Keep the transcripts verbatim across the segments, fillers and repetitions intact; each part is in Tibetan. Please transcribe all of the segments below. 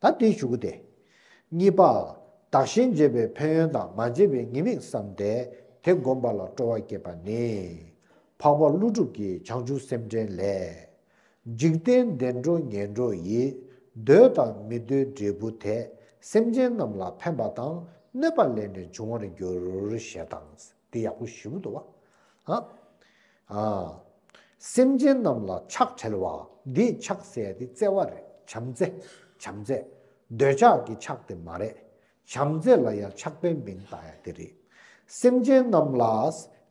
ད་དེའི་གཞུག་གུ་དེ། གཉིས་པ། བདག་གཞན་བརྗེ་བའི་ཕན་ཡོན་དང་མ་བརྗེ་བའི་ཉེས་དམིགས་བསམས་ཏེ་དེ་བསྒོམ་པ་ལ་སྤྲོ་བ་བསྐྱེད་པ་ནི། འཕགས་པ་ཀླུ་སྒྲུབ་ཀྱིས་བྱང་ཆུབ་སེམས་འགྲེལ་ལས། འཇིག་རྟེན་བདེ་འགྲོ་ངན་འགྲོ་ཡི། འདོད་དང་མི་འདོད་འབྲས་བུ་དེ། སེམས་ཅན་རྣམས་ལ་ཕན་པ་དང་གནོད་པ་ལས་ནི་འབྱུང་བར་འགྱུར་ཞེས་དང་། དེ་ཡག་པོ་ཞིབ་འདུག་བ། ཨ། ཨ། སེམས་ཅན་རྣམས་ལ་ཕྱག་བྲལ་བ། འདིས་ཕྱག་ཟེར་ཡ་དེ་བརྩེ་བ་རེད། བྱམས་བརྩེ། བྱམས་བརྩེ། འདོད་ཆགས་ཀྱི་ཕྱག་དེ་མ་རེད། བྱམས་བརྩེ་ལ་ཡང་ཕྱག་དཔེ་མིང་བཏགས་ཡ་དེ་རེད། སེམས་ཅན་རྣམས་ལ་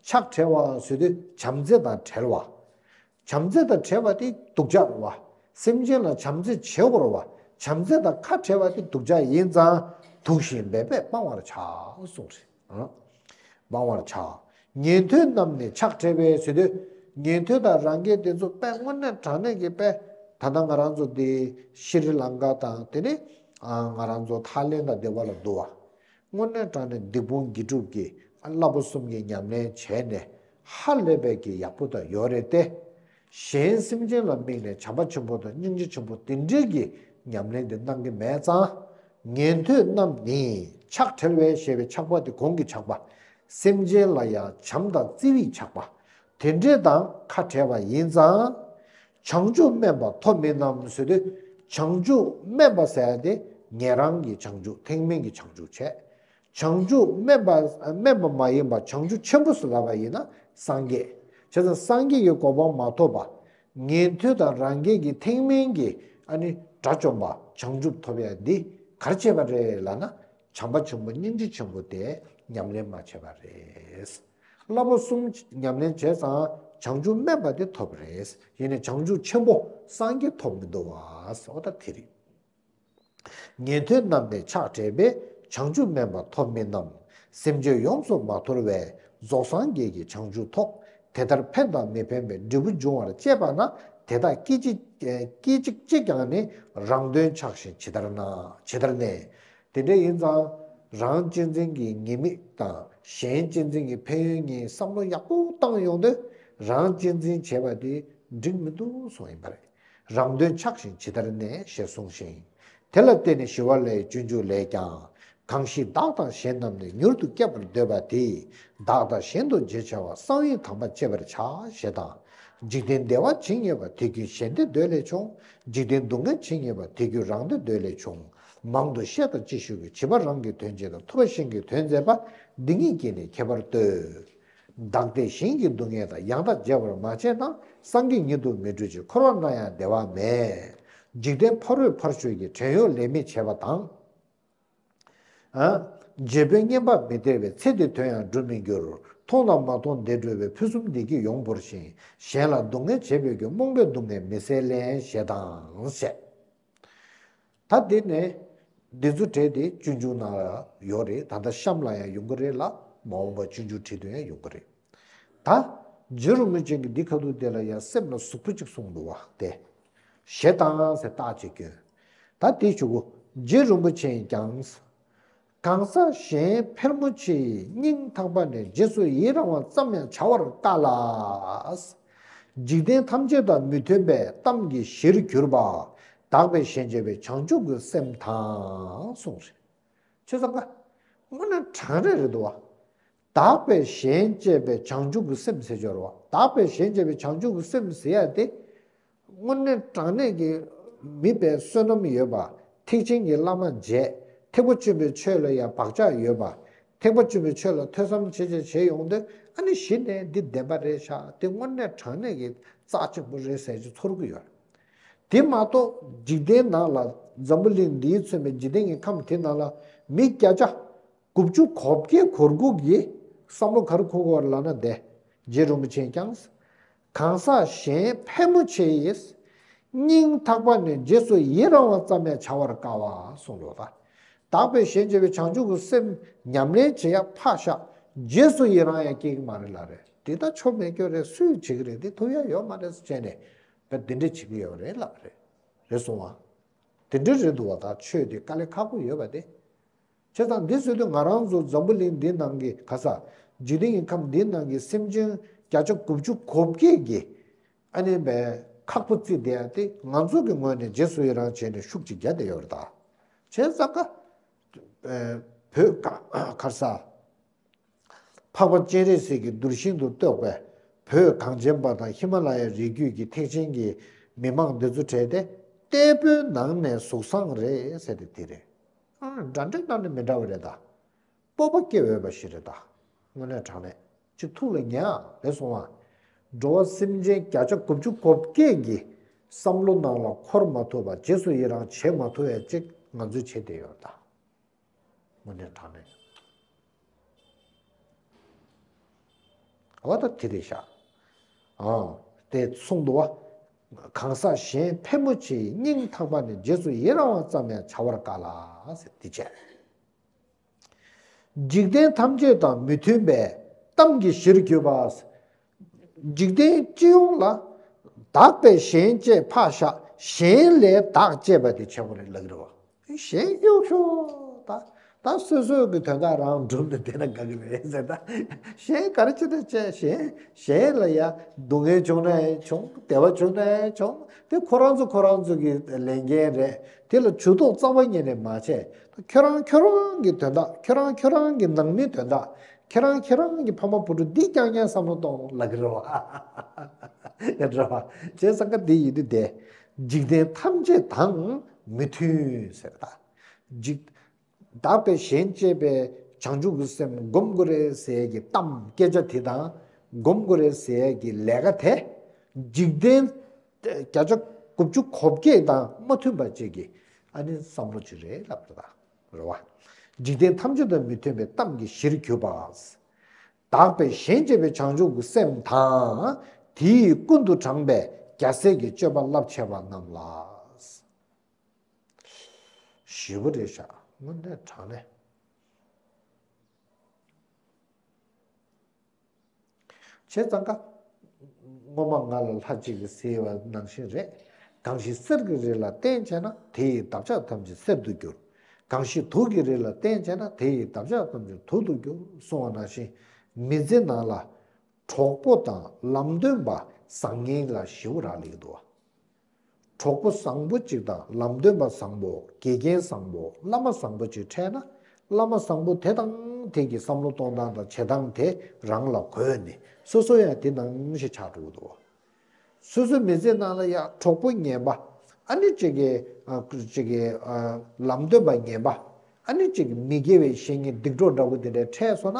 ཕྱག་བྲལ་བ་ཟེར་དུས་བྱམས་བརྩེ་དང་བྲལ་བ། བྱམས་བརྩེ་དང་བྲལ་བ་དེ་སྡུག་ཅག་རེད་བ། སེམས་ཅན་ལ་བྱམས་བརྩེ་བྱེད་དགོས་རེད་བ། བྱམས་བརྩེ་དང་ཁ་བྲལ་བ་དེ་སྡུག་ཅག་ཡིན་ཙང་དུག་ཤིང་འབད་པས་སྤང་བར་བྱ་གསུངས་རེད། སྤང་བར་བྱ། ཉན་ཐོས་རྣམས་ནི་ཕྱག་བྲལ་བས་ཟེར་དུས། ཉན་ཐོས་དང་རང་རྒྱལ་དེ་ཚོ་དཔེ་དངོས་གནས་དྲང་གནས་ཀྱི་དཔེ། ད་ལྟ་ང་རང་ཚོ་འདི་ཤྲི་ལང་ཀ་དང་དེ་ནི་ང་རང་ཚོ་ཐའི་ལེན་དང་དེ་བ་ལ་འདུག་བ། དངོས་གནས་དྲང་གནས་སྡིག་སྤོང་དགེ་སྒྲུབ་ཀྱི་བསླབ་པ་གསུམ་གྱི་ཉམས་ལེན་བྱས་ནས་ཧ་ལས་པའི་གི་ཡག་པོ་དང་ཡོད་རེད་དེ། གཞན་སེམས་ཅན་ལ་དམིགས་ནས་བྱམས་པ་ཆེན་པོ་དང་སྙིང་རྗེ་ཆེན་པོ་དེ་འདྲའི་གི་ཉམས་ལེན་དེ་གནང་གི་མེད་ཙང་། ཉན་ཐོས་རྣམས་ནི་ཕྱག་བྲལ་བས་ཞེས་པའི་ཕྱག་པ་དེ་གོང་གི་ཕྱག་པ། སེམས་ཅན་ལ་ཡང་བྱམས་དང་བརྩེ་བའི་ཕྱག་པ། དེ་འདྲས་དང་ཁ་བྲལ་བ་ཡིན་ཙང་། བྱང་ཆུབ་སྨོན་པ་ཐོབ་མིན་ནམ་ཟེར་དུས། བྱང་ཆུབ་སྨོན་པ་ཟེར་ཡ་དེ་ཉན་རང་གི་བྱང་ཆུབ་ཐེག་དམན་གྱི་བྱང་ཆུབ་བྱས། བྱང་ཆུབ་སྨོན་པ་སྨོན་པ་མ་ཡིན་པ་བྱང་ཆུབ་ཆེན་པོ་ཟེར་ལབ་པ་ཡིན་ན་སངས་རྒྱས། བྱས་ཙང་སངས་རྒྱས་ཀྱི་གོ་འཕང་མ་ཐོབ་པ། ཉན་ཐོས་དང་རང་རྒྱལ་གྱི་ཐེག་དམན་གྱི་ཨ་ནི་དགྲ་བཅོམ་པ་བྱང་ཆུབ་ཐོབ་ཡ་འདི་ག་རེ་བྱས་པ་རེད་ལབ་ན། བྱམས་པ་ཆེན་པོ་སྙིང་རྗེ་ཆེན་པོ་དེ་ཉམས་ལེན་མ་བྱས་པ་རེད། བསླབ་པ་གསུམ་ཉམས་ལེན་བྱས་ཙང་བྱང་ཆུབ་སྨོན་པ་དེ་ཐོབ་རེད། ཡིན་ནའི་བྱང་ཆུབ་ཆེན་པོ་སངས་རྒྱས་ཐོབ་མི་འདུག་བ་ཟེར་བ་ད་དེ་རེད། ཉན་ཐོས་རྣམས་ནི་ཕྱག་བྲལ་བས། བྱང་ཆུབ་སྨོན་པ་ཐོབ་མིན་ནམ། སེམས་ཅན་ཡོངས་སུ་མ་དོར་བས། རྫོགས་སངས་རྒྱས་ཀྱི་བྱང་ཆུབ་ཐོབ། དེ་ལྟར་ཕན་དང་མི་ཕན་པའི་འབྲས་བུ་འབྱུང་བར་བྱེད་པ་ན། དེ་དག་སྐད་ཅིག་སྐད་ཅིག་གཅིག་ཀྱང་ནི། རང་དོན་ཆགས་ཤིང་ཇི་ལྟར་ན། ཇི་ལྟར་ནས། དེ་འདྲ་ཡིན་ཙང་། རང་གཅེས་འཛིན་གྱི་ཉེས་དམིགས་དང་གཞན་གཅེས་འཛིན་གྱི་ཕན་ཡོན་གཉིས་བསམ་བློ་ཡག་པོ་བཏང་ཡོང་དུས། རང་གཅེས་འཛིན་བྱས་པ་དེ་འགྲིག་མི་འདུག་གསུངས་ཡིན་པ་རེད། རང་དོན་ཆགས་ཤིང་ཇི་ལྟར་གནས་ཞེས་གསུངས་ཤིང་། དེ་ལ་བརྟེན་ནས་ཞི་བ་ལྷའི་སྤྱོད་འཇུག་ལས་ཀྱང་། གང་ཞིག་བདག་དང་གཞན་རྣམས་ནི། མྱུར་དུ་སྐྱེ་བར་འདོད་པ་དེས། བདག་དང་གཞན་དུ་འབྱེད་བྱ་བ། གསང་བའི་དམ་པ་བྱེད་པར་བྱ། ཞེས་དང་། འཇིག་རྟེན་བདེ་བ་ཇི་སྙེད་པ། དེ་ཀུན་གཞན་བདེ་འདོད་ལས་བྱུང་། འཇིག་རྟེན་སྡུག་བསྔལ་ཇི་སྙེད་པ། དེ་ཀུན་རང་བདེ་འདོད་ལས་བྱུང་། མང་དུ་བཤད་དང་ཅི་ཞུ་གི། བྱིས་པ་རང་གི་དོན་བྱེད་དང་། ཐུབ་པ་གཞན་གྱི་དོན་མཛད་པ། འདི་ཉིད་ཀྱིས་ནི་ཁྱད་པར་ལྟོས། བདག་བདེ་གཞན་གྱི་སྡུག་བསྔལ་དང་། ཡང་དག་བརྗེ་བར་མ་བྱས་ན། སངས་རྒྱས་ཉིད་དུ་མི་འགྲུབ་ཅིང་། འཁོར་བ་ན་ཡང་བདེ་བ་མེད། འཇིག་རྟེན་ཕ་རོལ་ཕར་ཞོག་གི། བྲན་གཡོག་ལས་མི་བྱེད་པ་དང་། ཨ། རྗེ་དཔོན་བསྙེན་པ་མི་སྟེར་བས། ཚེ་འདིའི་དོན་ཡང་འགྲུབ་མི་འགྱུར། མཐོང་དང་མ་མཐོང་བདེ་འགྲོ་བའི། ཕུན་སུམ་བདེ་སྐྱིད་ཡོང་བོར་ཤིང་། གཞན་ལ་སྡུག་བསྔལ་བྱེད་པའི་རྒྱུ། རྨོངས་པས་སྡུག་བསྔལ་མི་བཟད་ལེན། ཞེས་དང་ཞེས། ད་འདི་ནས་འདི་ཚོ་གྲས་དེ་སྤྱོད་འཇུག་ནང་ལ་ཡོད་རེད། ད་ལྟ་གཤམ་ལ་ཡང་ཡོང་གི་རེད་ལ། མ་འོངས་པ་སྤྱོད་འཇུག་བྲིས་དུས་ཡང་ཡོང་གི་རེད། ད་རྗེ་རིན་པོ་ཆེ་གིས་འདི་ཁ་ཐུག་དེ་ལ་ཡང་སེམས་ལ་ཟུག་པོ་གཅིག་གསུངས་འདུག་བ་དེ། ཞེ་སྡང་ཟེར་རྟགས་གཅིག་སྐྱོན། ད་དེའི་གཞུག་གུ། རྗེ་རིན་པོ་ཆེས་ཀྱང་། གང་ཟག་གཞན་ཕལ་མོ་ཆེ་ཡིས། སྙིང་ཐག་པ་ནས་རྗེས་སུ་ཡི་རང་བ་ཙམ་ཡང་བྱ་བར་དཀའ་ལ། འཇིག་རྟེན་ཐམས་ཅད་དང་མི་མཐུན་པའི་གཏམ་གྱི་གཞིར་གྱུར་པ། བདག་པས་གཞན་གཅེས་པའི་བྱང་ཆུབ་ཀྱི་སེམས་དང་གསུངས་རེད། ཆོས་ཚང་ཀ། དངོས་གནས་དྲང་རེད་རེད་འདུག་བ། བདག་པས་གཞན་གཅེས་པའི་བྱང་ཆུབ་ཀྱི་སེམས་ཟེར་ཆོག་རེད་བ། བདག་པས་གཞན་གཅེས་པའི་བྱང་ཆུབ་ཀྱི་སེམས་ཟེར་ཡ་དེ། དངོས་གནས་དྲང་གནས་ཀྱི་མི་དཔེ་བསོད་ནམས་ཡོད་པ། ཐེག་ཆེན་གྱི་བླ་མ་མཇལ། ཐེག་པ་ཆེན་པོའི་ཆོས་ལ་ཡང་བག་ཆགས་ཡོད་པ། ཐེག་པ་ཆེན་པོའི་ཆོས་ལ་ཐོས་བསམ་བྱེད་བྱེད་བྱེད་ཡོང་དུས་ཨ་ནི་གཞི་ནས་འདི་བདེན་པ་རེད་ཤག་དེ་དངོས་གནས་དྲང་གནས་ཀྱི་རྩ་ཆེན་པོ་རེད་ཟེར་གྱི་ཚོར་གྱི་ཡོད་རེད། དེ་མ་གཏོགས་འཇིག་རྟེན་ནང་ལ་འཛམ་བུ་གླིང་འདིའི་མཚོན་པའི་འཇིག་རྟེན་གྱི་ཁམས་དེ་ནང་ལ་མི་བརྒྱ་ཆ་དགུ་བཅུ་གོ་བརྒྱད་གོ་དགུ་གིས་བསམ་བློ་ག་རེ་འཁོར་གྱི་ཡོད་རེད་ལབ་ན། དེ་རྗེ་རིན་པོ་ཆེས་ཀྱང་། གང་ཟག་གཞན་ཕལ་མོ་ཆེ་ཡིས། སྙིང་ཐག་པ་ནས་རྗེས་སུ་ཡི་རང་བ་ཙམ་ཡང་བྱ་བར་དཀའ་བ་གསུངས་འདུག་ད། བདག་པས་གཞན་གཅེས་པའི་བྱང་ཆུབ་ཀྱི་སེམས་ཉམས་ལེན་བྱེད་ཡ་ཕར་བཞག་རྗེས་སུ་ཡི་རང་ཡང་སྐྱེ་གི་མ་རེད་ལབ་རེད། དེ་ད་ཆོ་མེད་སྐྱོ་རེད། སུས་བྱེད་ཀྱི་རེད། དེ་ཐུབ་ཡ་ཡོད་མ་རེད་ཟེར་བྱས་ནས་ད་འདི་འདྲ་བྱེད་ཀྱི་ཡོད་རེད་ལབ་རེད། རེད་སོང་བ། དེ་འདྲ་རེད་འདུག་བ། ད་ཆོས་དེ་དཀའ་ལས་ཁག་པོ་ཡོད་པ་དེ། བྱས་ཙང་འདི་བཟོས་དུས་ང་རང་ཚོ་འཛམ་བུ་གླིང་འདི་ནང་གི་ག་ས། འཇིག་རྟེན་གྱི་ཁམས་འདི་ནང་གི་སེམས་ཅན་བརྒྱ་ཆ་དགུ་བཅུ་གོ་བརྒྱད་ཀྱིས་ཨ་ནི་བས་ཁག་པོ་བརྩིས་བསྡད་ཡ་དེ་ང་ཚོ་གི་ངོས་ནས་རྗེས་སུ་ཡི་རང་བྱས་ནས་ཤུགས་ཅིག་རྒྱག་བསྡད་ཡོད་རེད་ད། བྱས་ཙང་ཀ་བོད་ག་ག་རེ་ཟ། འཕགས་པ་སྤྱན་རས་གཟིགས་ཀྱི་གདུལ་ཞིང་དུ་གཏོགས་པའི་བོད་གངས་ཅན་པ་དང་ཧི་མ་ལ་ཡའི་རི་རྒྱུད་ཀྱི་ཐེག་ཆེན་གྱི་མི་མང་འདི་ཚོ་གྲས་དེ་ལྟད་པོའི་ནང་ནས་གཟུགས་བཟང་རེད་ཟེར་ཏེ་དེ་རེད། ཨ། འདྲ་འདྲའི་ནང་ནས་མི་འདྲ་བ་རེད་ད། སྤོབས་པ་སྐྱེ་འོས་པ་ཞིག་རེད་ད། དངོས་གནས་དྲང་གནས་ཅིག་ཐུགས་ལ་ཉར་རེད་སོང་ཨ། འགྲོ་བ་སེམས་ཅན་བརྒྱ་ཆ་དགུ་བཅུ་གོ་བརྒྱད་ཀྱི་བསམ་བློ་ནང་ལ་འཁོར་མ་ཐུབ་པ། རྗེས་སུ་ཡི་རང་བྱེད་མ་ཐུབ་ཡ་ཅིག་ང་ཚོས་བྱེད་བསྡད་ཡོད་ད། དངོས་གནས་དྲང་གནས། འོ་ད་དེ་རེད་ཤག་ཨ། དེ་གསུངས་འདུག་བ། གང་ཟག་གཞན་ཕལ་མོ་ཆེའི་སྙིང་ཐག་པ་ནས་རྗེས་སུ་ཡི་རང་བ་ཙམ་ཡང་བྱ་བར་དཀའ་ལ་ཟེར་དེ་བྱས། འཇིག་རྟེན་ཐམས་ཅད་དང་མི་མཐུན་པའི་གཏམ་གྱི་གཞིར་གྱུར་པ། འཇིག་རྟེན་སྤྱི་ཡོངས་ལ་བདག་པས་གཞན་གཅེས་ཕར་བཞག་གཞན་ལས་བདག་གཅེས་པ་དེ་བྱེད་དགོས་རེད་ལབ་ཀྱི་རེད་བ། གཞན་གཡོག་ཤོག་ད་ད་སོ་སོའི་གི་དོན་དག་རང་སྒྲུབ་ནས་བསྡད་ན་དགའ་གི་རེད་ཟེར། ད་གཞན་ག་རེ་བྱེད་ན་བྱས། གཞན་གཞན་ལ་ཡ་སྡུག་བསྔལ་བྱུང་ན་ཡང་བྱུང་། བདེ་བ་བྱུང་ན་ཡང་བྱུང་། དེ་ཁོ་རང་ཚོ་ཁོ་རང་ཚོ་གི་ལས་འགན་རེད། དེ་ལ་ཇུས་གཏོགས་རྩ་བ་ཉིད་ནས་མ་བྱས། ཁྱོད་རང་ཁྱོད་རང་གི་དོན་དག་ཁྱོད་རང་ཁྱོད་རང་གི་ནང་མིའི་དོན་དག་ཁྱེད་རང་ཁྱེད་རང་གི་ཕ་མ་བུ་ཕྲུག་འདི་རྐྱང་རྐྱང་བསམ་བློ་གཏོང་ལབ་ཀྱི་རེད་བ། རེད་བ། བྱས་ཙང་ཀ་འདི་ཡིན་དུས་དེ། འཇིག་རྟེན་ཐམས་ཅད་དང་མི་མཐུན་ཟེར་ད། འཇིག་བདག་པས་གཞན་གཅེས་པའི་བྱང་ཆུབ་ཀྱི་སེམས་སྒོམ་དགོས་རེད་ཟེར་གྱི་གཏམ་སྐད་ཆ་དེ་དང་། སྒོམ་དགོས་རེད་ཟེར་གྱི་ལས་ཀ་དེ། འཇིག་རྟེན་བརྒྱ་ཆ་དགུ་བཅུ་གོ་བརྒྱད་དང་མ་མཐུན་པ་ཅིག་གི་ཨ་ནི་བསམ་བློ་ཅིག་རེད་ལབ་ད། རེད་བ། འཇིག་རྟེན་ཐམས་ཅད་དང་མི་མཐུན་པའི་གཏམ་གྱི་གཞིར་གྱུར་པ། བདག་པས་གཞན་གཅེས་པའི་བྱང་ཆུབ་ཀྱི་སེམས་དང་། དེ་ཡིས་ཀུན་ཏུ་དྲངས་པའི་རྒྱལ་སྲས་ཀྱི་སྤྱོད་པ་རླབས་ཆེ་བ་རྣམས་ལ། ཞེ་པོ་རེད་ཤག་དངོས་གནས་དྲང་གནས། བྱས་ཙང་ཀ་སྔོན་མ་ང་ལ་ལྷ་གཅིག་གིས་ཟེར་བ་ནང་བཞིན་རེད། གང་ཞིག་གསེར་གྱི་རི་ལ་བརྟེན་བྱས་ན། དེ་ཡི་འདབ་ཆགས་ཐམས་ཅད་གསེར་དུ་འགྱུར། གང་ཞིག་དུག་གི་རི་ལ་བརྟེན་བྱས་ན། དེ་ཡི་འདབ་ཆགས་ཐམས་ཅད་དུག་ཏུ་འགྱུར་གསུངས་པ་ནང་བཞིན། མི་ཚེ་ནང་ལ་གྲོགས་པོ་དང་ལམ་སྟོན་པ་བཟང་ངན་ལ་ཞེ་པོ་རག་ལས་ཀྱི་འདུག་བ། གྲོགས་པོ་བཟང་པོ་གཅིག་དང་། ལམ་སྟོན་པ་བཟང་པོ། དགེ་རྒན་བཟང་པོ། བླ་མ་བཟང་པོ་གཅིག་འཕྲད་ན། བླ་མ་བཟང་པོ་དེ་དང་དེ་གི་བསམ་བློ་གཏོང་སྟངས་དང་བྱེད་སྟངས་དེ་རང་ལ་གོ་ནས། སོ་སོ་ཡང་དེ་ནང་བཞིན་ཆགས་འགྲོ་གི་འདུག་བ། སོ་སོའི་མི་ཚེ་ནང་ལ་ཡང་གྲོགས་པོ་ངན་པ། ཨ་ནི་གཅིག་གི་ཨ་གཅིག་གི་ཨ་ལམ་སྟོན་པ་ངན་པ། ཨ་ནི་གཅིག་གི་མི་དགེ་བའི་བཤེས་གཉེན་སྡིག་གྲོགས་འདྲ་པོ་དེ་འདྲ་འཕྲད་སོང་ན།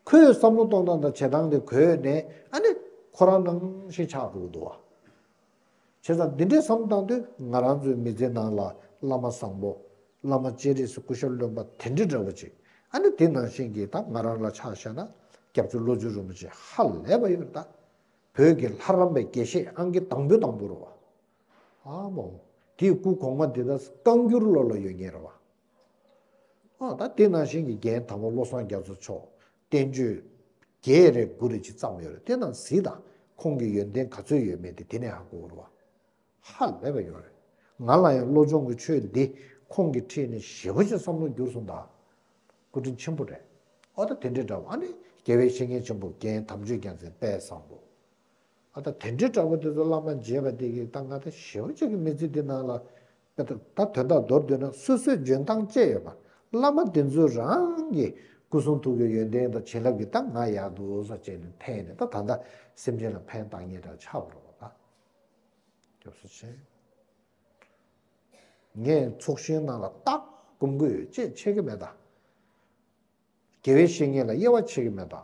ཁོའི་བསམ་བློ་གཏོང་སྟངས་དང་བྱེད་སྟངས་དེ་གོ་ནས། ཨ་ནི་ཁོ་རང་ནང་བཞིན་ཆགས་འགྲོ་གི་འདུག་བ། བྱས་ཙང་འདི་འདྲའི་བསམ་བློ་བཏང་དུས། ང་རང་ཚོའི་མི་ཚེ་ནང་ལ་བླ་མ་བཟང་པོ། བླ་མ་སྤྱན་རས་གཟིགས་སྐུ་ཞབས་བློན་པོ་དེ་འདྲ་འདྲ་བོ་ཅིག་ཨ་ནི་དེ་ནང་བཞིན་གྱི་ད་ང་རང་ལ་ཆ་བཞག་ན། སྐྱབས་རྗེ་བློ་བཟང་རིན་པོ་ཆེ་ཧ་ལས་པ་ཡོད་རེད་ད། བོད་ཀྱི་ལྷ་རམས་པའི་དགེ་བཤེས་ཨང་ཀི་དང་པོའི་དང་པོ་རེད་བ། ཨ་མོ། དེའི་སྐུ་གོང་མ་འདི་ད་བཀའ་འགྱུར་ལོ་ལ་ཡོད་མཁན་རེད་བ། ཨ་ད་དེ་ནང་བཞིན་གྱི་རྒན་དམ་པ་བློ་བཟང་རྒྱ་མཚོ་མཆོག་བསྟན་བཅོས་བརྒྱད་རེ་དགུ་རེ་ཅིག་བརྩམས་ཡོད་རེད། དེ་རྣམས་གཟིགས་དང་། ཁོང་གི་ཡོན་ཏན་ག་ཚོད་ཡོད་མེད་དེ་དེ་ནས་ཧ་གོ་རེད་བ། ཧ་ལས་པ་ཡོད་རེད། ང་ལ་ཡང་བློ་སྦྱོང་གི་ཆོས་འདི་ཁོང་གི་འཁྲིས་ནས་ཞེ་པོ་ཅིག་བསམ་བློ་འགྱུར་སོང་ད། སྐུ་དྲིན་ཆེན་པོ་རེད། ཨོ་ད་དེ་འདྲའི་འདྲ་བ། ཨ་ནི་དགེ་བའི་བཤེས་གཉེན་ཆེན་པོ་རྒན་དམ་ཆོས་རྒྱལ་མཚན་དཔལ་བཟང་པོ། ཨ་ད་དེ་འདྲའི་འདྲ་བོ་དེ་ཚོ་བླ་མ་མཇལ་བ་དེ་གིས་ད་ང་ད་ཞེ་པོ་ཅིག་གི་མི་ཚེ་འདི་ནང་ལ། ད་དོན་དག་མདོར་བསྡུས་ན་སོ་སོའི་འཇོན་ཐང་ཅི་ཡོད་པ། བླ་མ་དེ་ཚོ་རང་གི་སྐུ་གསུང་ཐུགས་ཀྱི་ཡོན་ཏན་དང་བྱིན་རླབས་ཀྱིས་ད་ང་ཡག་འདུག་ས་བྱས་ནས་ཕན་ནས། ད་ད་ལྟ་སེམས་ཅན་ལ་ཕན་བཏགས་མཁན་འདྲ་ཆགས་པ་རེད་བ་ད། སྐྱབས་སུ་མཆི། ངས་ཚོགས་ཞིང་ནང་ལ་རྟག་སྒོམ་གྱི་ཡོད། ཅེས་འཆད་ཀྱི་མེད་ད། དགེ་བའི་བཤེས་གཉེན་ལ་དབྱེ་བ་ཕྱེ་གི་མེད་པ།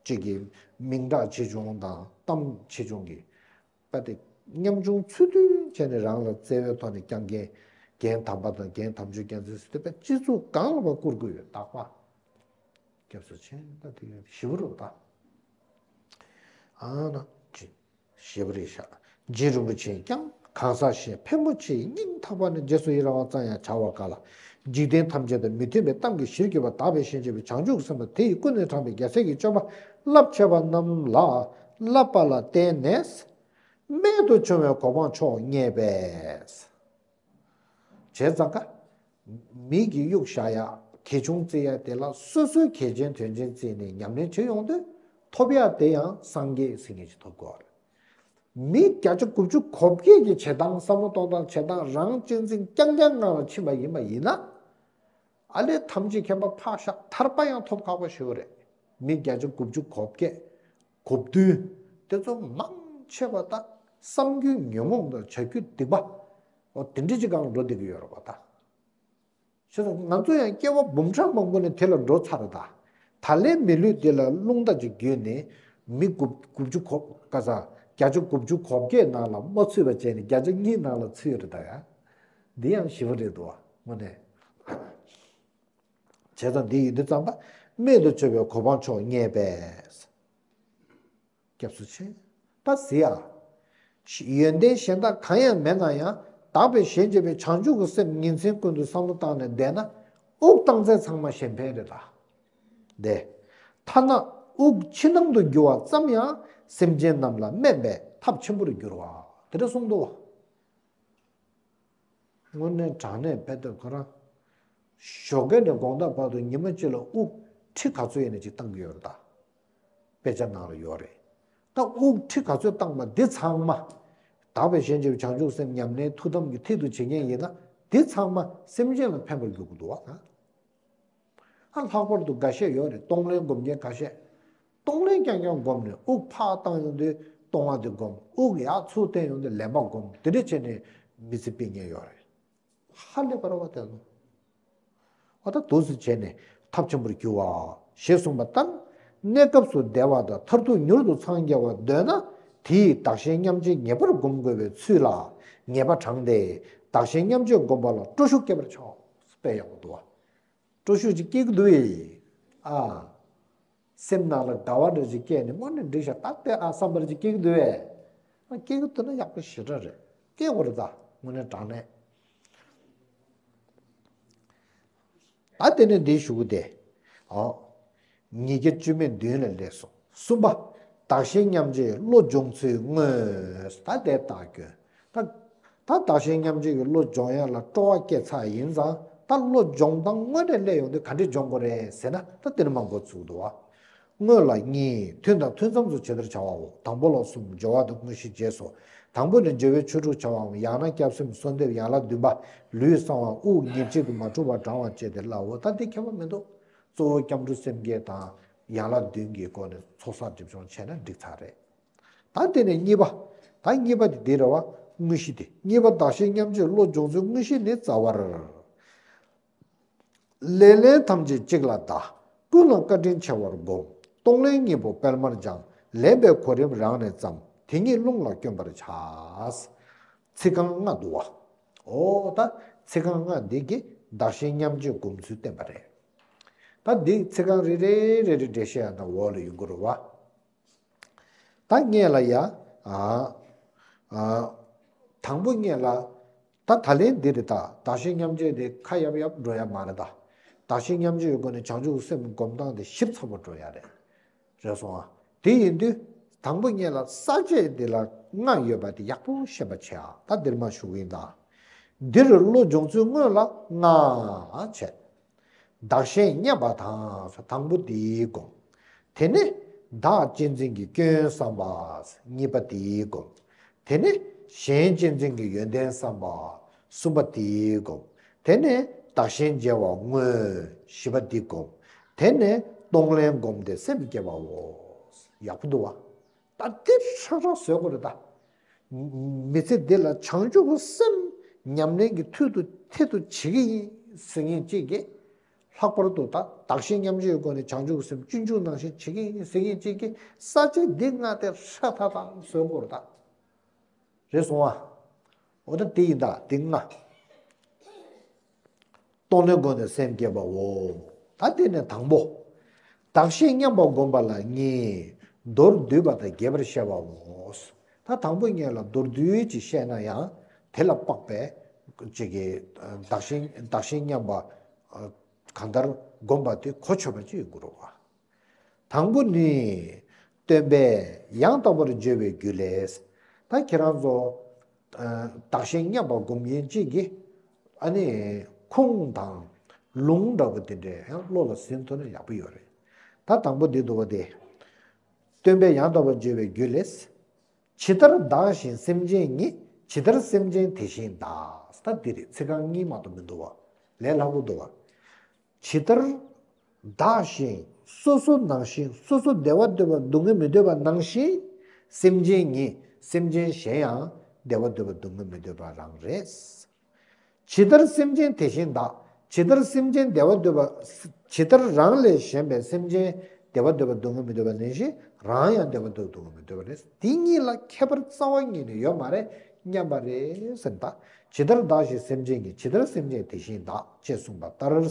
གཅིག་གིས་མིང་གྲགས་ཆེ་ཆུང་དང་གཏམ་ཆེ་ཆུང་གི་པ་དེ་ཉམ་ཆུང་ཚུལ་མཐུན་བྱས་ནས་རང་ལ་བརྩེ་བའི་ཐོག་ནས་བསྐྱངས་མཁན་རྒན་དམ་པ་དང་རྒན་དམ་ཆོས་རྒྱལ་མཚན་ཟེར་དུས་པས་སྤྱི་གཙུག་སྒང་ལ་བ་བཀུར་དགོས་ཡོད་རྟག་པ། སྐྱབས་སུ་མཆི། ད་དེ་ཞེ་པོ་རེད་ད། ཨ་ན་ཅི། ཞེ་པོ་རེད་ཤག་རྗེ་རིན་པོ་ཆེས་ཀྱང་གང་ཟག་གཞན་ཕལ་མོ་ཆེའི་སྙིང་ཐག་པ་ནས་རྗེས་སུ་ཡི་རང་བ་ཙམ་ཡང་བྱ་བར་དཀའ་ལ། འཇིག་རྟེན་ཐམས་ཅད་དང་མི་མཐུན་པའི་གཏམ་གྱི་གཞིར་གྱུར་པ་དག་པའི་ཞིང་བྱེད་པའི་བྱང་ཆུབ་ཀྱི་སེམས་དང་། དེ་ཡིས་ཀུན་ནས་དྲངས་པའི་རྒྱལ་སྲས་ཀྱི་སྤྱོད་པ་རླབས་ཆེ་བ་རྣམས་ལ་བསླབ་པ་ལ་བརྟེན་ནས་རྨད་དུ་བྱུང་བའི་གོ་འཕང་མཆོག་བརྙེས་པས། བྱས་ཙང་ཀ་མི་གིས་གཡུག་བཞག་ཡག་གལ་ཆུང་བརྩི་ཡག་དེ་ལ་སོ་སོའི་གལ་ཆེན་དོན་ཆེན་བརྩིས་ནས་ཉམས་ལེན་བྱེད་ཡོང་དུས་ཐོབ་ཡག་དེ་ཡང་སངས་རྒྱས་ཟེར་མཁན་ཞིག་ཐོབ་དགོས་པ་རེད། མི་བརྒྱ་ཆ་དགུ་བཅུ་གོ་བརྒྱད་ཀྱི་བྱེད་སྟངས་བསམ་བློ་གཏོང་སྟངས་བྱེད་སྟངས་རང་གཅེས་འཛིན་རྐྱང་རྐྱང་ངང་ལ་ཕྱིན་པ་ཡིན་པ་ཡིན་ན། ཨ་ལས་ཐམས་ཅད་མཁྱེན་པ་ཕག་ཤ་ཐར་པ་ཡང་ཐོབ་ཁག་པོ་ཞིག་རེད། མི་བརྒྱ་ཆ་དགུ་བཅུ་གོ་བརྒྱད་གོ་བདུན་དེ་ཚོ་མང་ཆེ་བ་ད་བསམ་རྒྱུའི་ཉོན་མོངས་དང་བྱ་རྒྱུ་སྡིག་པ། འོ་དེ་འདྲ་ཅིག་སྒང་འགྲོ་བསྡད་ཀྱི་ཡོད་རེད་པ་ད། བྱས་ཙང་ང་ཚོ་ཡང་སྐྱེ་བ་འབུམ་ཕྲག་མང་པོ་ནས་དེ་ལ་འགྲོ་ཚར་རེད་ད། ད་ལན་མི་ལུས་འདི་ལ་རླུང་རྟ་ཅིག་བརྒྱུད་ནས་མི་དགུ་དགུ་བཅུ་གོ་ག་ས་བརྒྱ་ཆ་དགུ་བཅུ་གོ་བརྒྱད་ནང་ལ་མ་ཚུད་པ་བྱས་ནས་བརྒྱ་ཆ་གཉིས་ནང་ལ་ཚུད་ཡོད་རེད་ད་ཡ། འདི་ཡང་ཞི་བ་རེད་འདུག་བ་དངོས་གནས། བྱས་ཙང་འདི་ཡིན་དུས་ཙམ་པ་རྨད་དུ་བྱུང་བའི་གོ་འཕང་མཆོག་བརྙེས་པས། སྐྱབས་སུ་མཆི། ད་གཟིགས་ཨ། ཡོན་ཏན་གཞན་དག་གང་ཡང་མེད་ན་ཡང་དག་པའི་གཞན་གཅེས་པའི་བྱང་ཆུབ་ཀྱི་སེམས་ཉིན་མཚན་ཀུན་ཏུ་བསམ་བློ་བཏང་ནས་བསྡད་ན་དབུགས་བཏང་ཚད་ཚང་མ་གཞན་ཕན་རེད་ད། དེ། ཐ་ན་དབུགས་ཕྱི་ནང་དུ་རྒྱུ་བ་ཙམ་ཡང་སེམས་ཅན་རྣམས་ལ་སྨན་པའི་ཐབས་ཆེན་པོར་འགྱུར་བ། དེ་འདྲ་གསུངས་འདུག་བ། དངོས་གནས་དྲང་གནས་དཔེ་དེབ་ཁོ་རང་ཞོགས་ཀས་ནས་དགོང་དག་བར་དུ་ཉི་མ་གཅིག་ལ་དབུགས་ཁྲི་ག་ཚོད་ཡིན་ན་ཅིག་བཏང་གི་ཡོད་རེད་ད། དཔེ་ཆ་ནང་ལ་ཡོད་རེད། ད་དབུགས་ཁྲི་ག་ཚོད་བཏང་པ་འདི་ཚང་མ། དག་པའི་གཞན་གཅེས་པའི་བྱང་ཆུབ་སེམས་ཉམས་ལེན་ཐུགས་དམ་གྱི་མཐིལ་དུ་བྱེད་མཁན་ཡིན་ན་འདི་ཚང་མ་སེམས་ཅན་ལ་ཕན་པར་འགྱུར་གྱི་འདུག་བ་ད། ཨ་ལྷག་པར་དུ་འགའ་ཤས་ཡོད་རེད་གཏོང་ལེན་སྒོམ་མཁན་ཁ་ཤས། གཏོང་ལེན་རྐྱང་རྐྱང་སྒོམ་ནས་དབུགས་ཕར་བཏང་ཡོང་དུས་གཏོང་བ་དེ་སྒོམ། དབུགས་ཡར་ཚུར་བཏོན་ཡོང་དུས་ལེན་པ་སྒོམ། དེ་འདྲ་བྱས་ནས་མི་ཚེ་སྤེལ་མཁན་ཡོད་རེད། ཧ་ལས་པ་རེད་བ་དེ་ཚོ། ཨ་ད་འདུག་སེ་བྱས་ནས་ཐབས་ཆེན་པོར་གྱུར་བ། ཞེས་གསུངས་པ་ལྟར། གནས་སྐབས་སུ་བདེ་བ་དང་མཐར་ཐུག་མྱུར་དུ་འཚང་རྒྱ་བར་འདོད་ན། དེ་ཡི་བདག་གཞན་མཉམ་བརྗེ་ངེས་པར་སྒོམ་དགོས་པའི་ཚུལ་ལ་ངེས་པ་དྲངས་ཏེ། བདག་གཞན་མཉམ་བརྗེ་སྒོམ་པ་ལ་སྤྲོ་ཤུགས་བསྐྱེད་པར་བྱའོ། དཔེ་ཡག་པོ་འདུག་བ། སྤྲོ་ཤུགས་ཅིག་སྐྱེ་གི་འདུག་ཨེ། ཨ། སེམས་ནང་ལ་དགའ་བ་འདྲ་ཅིག་སྐྱེས་ནས་དངོས་གནས་འགྲིག་ཤག་ད་དཔེ་ཨ་བསམ་པ་ཅིག་སྐྱེ་གི་འདུག་ཨེ། ཨ་སྐྱེ་གི་འདུག་ན་ཡག་པོ་ཞེ་དྲག་རེད། སྐྱེ་དགོས་རེད་ད་དངོས་གནས་དྲང་གནས། ད་དེ་ནས་འདི་ཞུ་གི་དེ། ཨོ། ཉིས་བརྒྱ་བཅུ་མེད་བདུན་ལ་སླེབས་སོང་། གསུམ་པ། བདག་གཞན་མཉམ་བརྗེའི་བློ་སྦྱོང་ཚུལ་དངོས། ད་དེ་བརྟག་སྐྱོན། ད། ད་བདག་གཞན་མཉམ་བརྗེ་གི་བློ་སྦྱོང་ཡ་ལ་སྤྲོ་བ་སྐྱེས་ཚར་ཡིན་ཙང་ད་བློ་སྦྱོང་སྟངས་དངོས་གནས་སླེབས་ཡོང་དུས་ག་འདྲས་སྦྱོང་དགོས་རེད་ཟེར་ན་ད་དེ་ནས་མར་འགོ་ཚུགས་འདུག་བ། དངོས་ལ་གཉིས། ཐུན་དང་ཐུན་མཚམས་སུ་ཇི་ལྟར་བྱ་བའོ། དང་པོ་ལ་གསུམ། སྦྱོར་བ་དང་དངོས་གཞིའི་རྗེས་སུ། དང་པོ་ནི་སྦྱོར་བའི་ཆོས་དྲུག་བྱ་བའམ། ཡང་ན་སྐྱབས་སེམས་གསོལ་འདེབས། ཡན་ལག་བདུན་པ། ལུས་གསང་བ། དབུགས་ཉེར་གཅིག་ཏུ་མ་འཁྲུགས་པར་བགྲང་བ་བཅས་ཏེ་སླའོ། ད་འདི་ཁྱད་པར་མི་འདུག་གཙོ་བོ་སྐྱབས་འགྲོ་སེམས་བསྐྱེད་དང་ཡན་ལག་བདུན་གྱི་སྒོ་ནས་ཚོགས་བསགས་སྒྲིབ་སྦྱོང་བྱས་ན་འགྲིག་ཚར་རེད། ད་དེ་ནས་གཉིས་པ། ད་གཉིས་པ་དེ་འདི་རེད་བ། དངོས་གཞི་དེ། གཉིས་པ་བདག་གཞན་མཉམ་བརྗེའི་བློ་སྦྱོང་ཚུལ་དངོས་གཞི་ནི་རྩ་བར། ལེ་ལན་ཐམས་ཅད་གཅིག་ལ་བཟླ། ཀུན་ལ་བཀའ་དྲིན་ཆེ་བར་བསྒོམ། གཏོང་ལེན་གཉིས་པོ་སྤེལ་མར་སྦྱང་། ལེན་པའི་གོ་རིམ་རང་ནས་བརྩམ། དེ་ཉིད་རླུང་ལ་བསྐྱོན་པར་བྱ། ཚིག་རྐང་ལྔ་འདུག་བ། འོ་ད་ཚིག་རྐང་ལྔ་འདི་གིས་བདག་གཞན་མཉམ་བརྗེ་སྒོམ་ཚུལ་བསྟན་པ་རེད། ད་འདི་ཚིག་རྐང་རེ་རེ་རེ་རེ་འགྲེལ་བཤད་ཡང་དང་འོག་ལ་ཡོང་གི་རེད་བ། ད་སྔོན་ལ་ཡ། ཨ། ཨ། དང་པོ་སྔོན་ལ། ད་ད་ལན་འདི་རེད་ད། བདག་གཞན་མཉམ་བརྗེ་དེ་ཁ་ཡབ་ཡབ་འགྲོ་ཡ་མ་རེད་ད། བདག་གཞན་མཉམ་བརྗེ་ཡོད་དགོས་ནས་བྱང་ཆུབ་སེམས་སྒོམ་སྟངས་དེ་ཞིབ་ཚགས་པོ་འགྲོ་ཡ་རེད། རེད་སོང་ཨ། དེ་ཡིན་དུས། དང་པོ་སྔོན་ལ་ས་བཅད་འདི་ལ་ལྔ་ཡོད་པ་དེ་ཡག་པོ་ཤེས་པ་བྱེད་ཨ། ད་འདིར་མ་ཞུ་གི་ཡིན་ད། འདིར་བློ་སྦྱོང་ཚུལ་དངོས་ལ་ལྔ་བྱས། བདག་གཞན་མཉམ་པ་དང་། དང་པོ་དེའི་སྒོམ། དེ་ནས་བདག་གཅེས་འཛིན་གྱི་སྐྱོན་བསམ་པ། གཉིས་པ་དེའི་སྒོམ། དེ་ནས་གཞན་གཅེས་འཛིན་གྱི་ཡོན་ཏན་བསམ་པ། གསུམ་པ་དེའི་སྒོམ། དེ་ནས་བདག་གཞན་བརྗེ་བ་དངོས། བཞི་པ་འདི་སྒོམ། དེ་ནས་གཏོང་ལེན་བསྒོམས་ཏེ་སེམས་བསྐྱེད་པའོ། ཡག་པོ་འདུག་བ། ད་འདི་ཧྲག་ཧྲག་བཟོ་དགོས་རེད་ད། མི་ཚེ་འདི་ལ་བྱང་ཆུབ་ཀྱི་སེམས་ཉམས་ལེན་གྱི་མཐུ་དུ་མཐུ་དུ་བྱེད་ཀྱི་ཡིན་ཟེར་མཁན་གཅིག་གིས། ལྷག་པར་དུ་ད་བདག་གཞན་མཉམ་བརྗེའི་སྒོ་ནས་བྱང་ཆུབ་ཀྱི་སེམས་སྤྱོད་འཇུག་ནང་བཞིན་བྱེད་ཀྱི་ཡིན་ཟེར་མཁན་གཅིག་གིས་ས་བཅད་འདི་ལྔ་དེ་ཧྲག་ཐག་ཐག་བཟོ་དགོས་རེད་ད། རེད་སོང་ཨ། འོ་ད་དེ་ཡིན་ད་དེ་ལྔ། གཏོང་ལེན་སྒོ་ནས་སེམས་བསྐྱེད་པའོ། ད་དེ་ནས་དང་པོ། བདག་གཞན་མཉམ་པར་བསྒོམ་པ་ལ་གཉིས། མདོར་བསྡུས་པ་དང་རྒྱས་པར་བཤད་པའོ། ད་དང་པོ་ཉིད་ལ་མདོར་བསྡུས་ཀྱིས་བཤད་ན་ཡང་དེ་ལ་དཔག་པའི་ཅིག་གི་བདག་གཞན་བདག་གཞན་མཉམ་པ་གང་ལྟར་བསྒོམ་པ་དེ་གོ་ཆོད་པ་ཅིག་ཡོད་དགོས་རེད་བ། དང་པོ་ནི། སྟོན་པས་ཡང་དག་པར་བརྗོད་པའི་རྒྱུད་ལས། ད་ཁྱེད་རང་ཚོ། བདག་གཞན་མཉམ་པར་སྒོམ་མཁན་གཅིག་གིས། ཨ་ནི། ཁུངས་དང་། ལུང་འདྲ་པོ་དེ་འདྲ་ཡང་བློ་ལ་ཟིན་ཐུབ་ན་ཡག་པོ་ཡོད་རེད། ད་དང་པོ་འདི་འདུག་བ་དེ། སྟོན་པས་ཡང་དག་པར་བརྗོད་པའི་རྒྱུད་ལས། ཇི་ལྟར་བདག་གཞན་སེམས་ཅན་ཉིད། ཇི་ལྟར་སེམས་ཅན་དེ་བཞིན་བདག་ད་འདི་རེད། ཚིག་རྐང་གཉིས་མ་གཏོགས་མི་འདུག་བ། ལས་སླ་པོ་འདུག་བ། ཇི་ལྟར་བདག་གཞན་སོ་སོ་ནང་བཞིན། སོ་སོ་བདེ་བ་འདོད་པ་སྡུག་བསྔལ་མི་འདོད་པ་ནང་བཞིན། སེམས་ཅན་ཉིད་སེམས་ཅན་གཞན་ཡང་བདེ་བ་འདོད་པ་སྡུག་བསྔལ་མི་འདོད་པ་རང་རེད། ཇི་ལྟར་སེམས་ཅན་དེ་བཞིན་བདག་ཇི་ལྟར་སེམས་ཅན་བདེ་བ་འདོད་པ། ཇི་ལྟར་རང་ལས་གཞན་པའི་སེམས་ཅན་བདེ་བ་འདོད་པ་སྡུག་བསྔལ་མི་འདོད་པ་ནང་བཞིན། རང་ཡང་བདེ་བ་འདོད་པ་སྡུག་བསྔལ་མི་འདོད་པ་རེད། དེ་གཉིས་ལ་ཁྱད་པར་རྩ་བ་ཉིད་ནས་ཡོད་མ་རེད། མཉམ་པ་རེད་ཟེར་ད། ཇི་ལྟར་བདག་གཞན་སེམས་ཅན་ཉིད། ཇི་ལྟར་སེམས་ཅན་དེ་བཞིན་བདག་ཅེས་གསུངས་པ་ལྟར།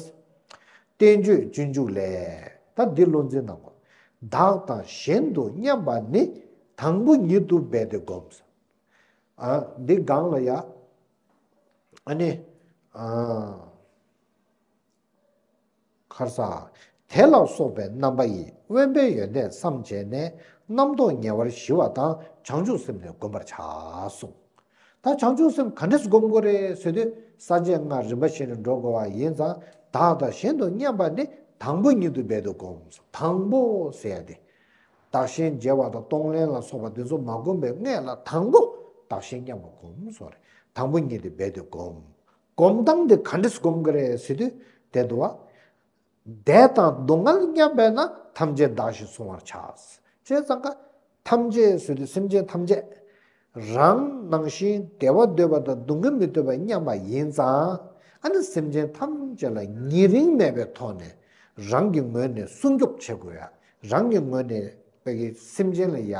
བསྟན་བཅོས་སྤྱོད་འཇུག་ལས། ད་འདི་བློ་འཛིན་གནང་དགོས། བདག་དང་གཞན་དུ་མཉམ་པ་ནི། དང་པོ་ཉིད་དུ་འབད་དེ་བསྒོམ། ཨ། འདི་སྒང་ལ་ཡ། ཨ་ནི། ཨ། ཁར་ས། དེ་ལ་སོགས་པའི་རྣམ་པ་ཡིས། དབེན་པའི་ཡོན་ཏན་བསམ་བྱས་ནས། རྣམ་རྟོག་ཉེ་བར་ཞི་བ་དང་། བྱང་ཆུབ་སེམས་ནི་བསྒོམ་པར་བྱ་གསུངས། ད་བྱང་ཆུབ་སེམས་ག་འདྲས་སྒོམ་དགོས་རེད་ཟེར་དུས། ས་བཅད་ལྔ་རིམ་པ་བཞིན་དུ་འགྲོ་དགོས་པ་ཡིན་ཙང་། བདག་དང་གཞན་དུ་མཉམ་པ་ནི། དང་པོ་ཉིད་དུ་འབད་དེ་བསྒོམ། དང་པོ་ཟེར་ཡ་དེ། བདག་གཞན་བརྗེ་བ་དང་གཏོང་ལེན་ལ་སོགས་པ་དེ་ཚོ་མ་བསྒོམ་པའི་སྔོན་ལ། དང་པོ་བདག་གཞན་མཉམ་པ་སྒོམ་སོགས་རེད། དང་པོ་ཉིད་དུ་འབད་དེ་བསྒོམ། སྒོམ་སྟངས་དེ་ག་འདྲས་སྒོམ་དགོས་རེད་ཟེར་དུས། དེ་འདུག་བ། བདེ་དང་སྡུག་བསྔལ་མཉམ་པས་ན། ཐམས་ཅད་བདག་བཞིན་བསྲུང་བར་བྱ། བྱས་ཙང་ཀ། ཐམས་ཅད་ཟེར་དུས་སེམས་ཅན་ཐམས་ཅད། རང་ནང་བཞིན་བདེ་བ་འདོད་པ་དང་སྡུག་བསྔལ་མི་འདོད་པ་མཉམ་པ་ཡིན་ཙང་། ཨ་ནི་སེམས་ཅན་ཐམས་ཅད་ལ་ཉེ་རིང་མེད་པའི་ཐོག་ནས། རང་གི་ངོས་ནས་སྲུང་སྐྱོབ་བྱེད་དགོས་ཡ། རང་གི་ངོས་ནས་བོད་ཀྱི་སེམས་ཅན་ལ་ཡ།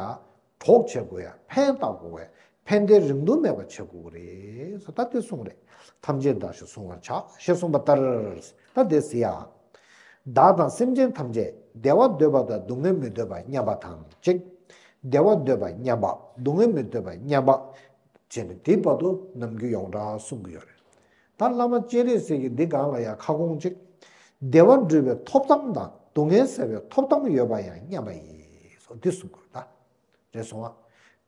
གྲོགས་བྱེད་དགོས་ཡ། ཕན་བཏགས་དགོས་ཡ། ཕན་བདེ་རིང་ཐུང་མེད་པ་བྱེད་དགོས་རེད། ད་དེ་གསུངས་རེད། ཐམས་ཅད་བདག་བཞིན་བསྲུང་བར་བྱ། ཞེས་གསུངས་པ་ལྟར། ད་དེ་ཟེར་ཡ། བདག་དང་སེམས་ཅན་ཐམས་ཅད་བདེ་བ་འདོད་པ་དང་སྡུག་བསྔལ་མི་འདོད་པ་མཉམ་པ་དང་གཅིག་བདེ་བ་འདོད་པ་མཉམ་པ། སྡུག་བསྔལ་མི་འདོད་པ་མཉམ་པ། བྱས་ནས་དེའི་བར་དུ་ནམ་རྒྱུན་ཡོངས་གྲགས་གསུང་གི་ཡོད་རེད། ད་བླ་མ་སྤྱན་རས་གཟིགས་ཀྱིས་འདི་སྒང་ལ་ཡང་ཁ་སྐོང་གཅིག་བདེ་བ་སྒྲུབ་པའི་ཐོབ་ཐང་དང་སྡུག་བསྔལ་སེལ་བའི་ཐོབ་ཐང་ཡོད་པ་ཡང་མཉམ་པ་ཡིན། འདི་གསུང་དགོས་ད། རེད་སོང་ཨ།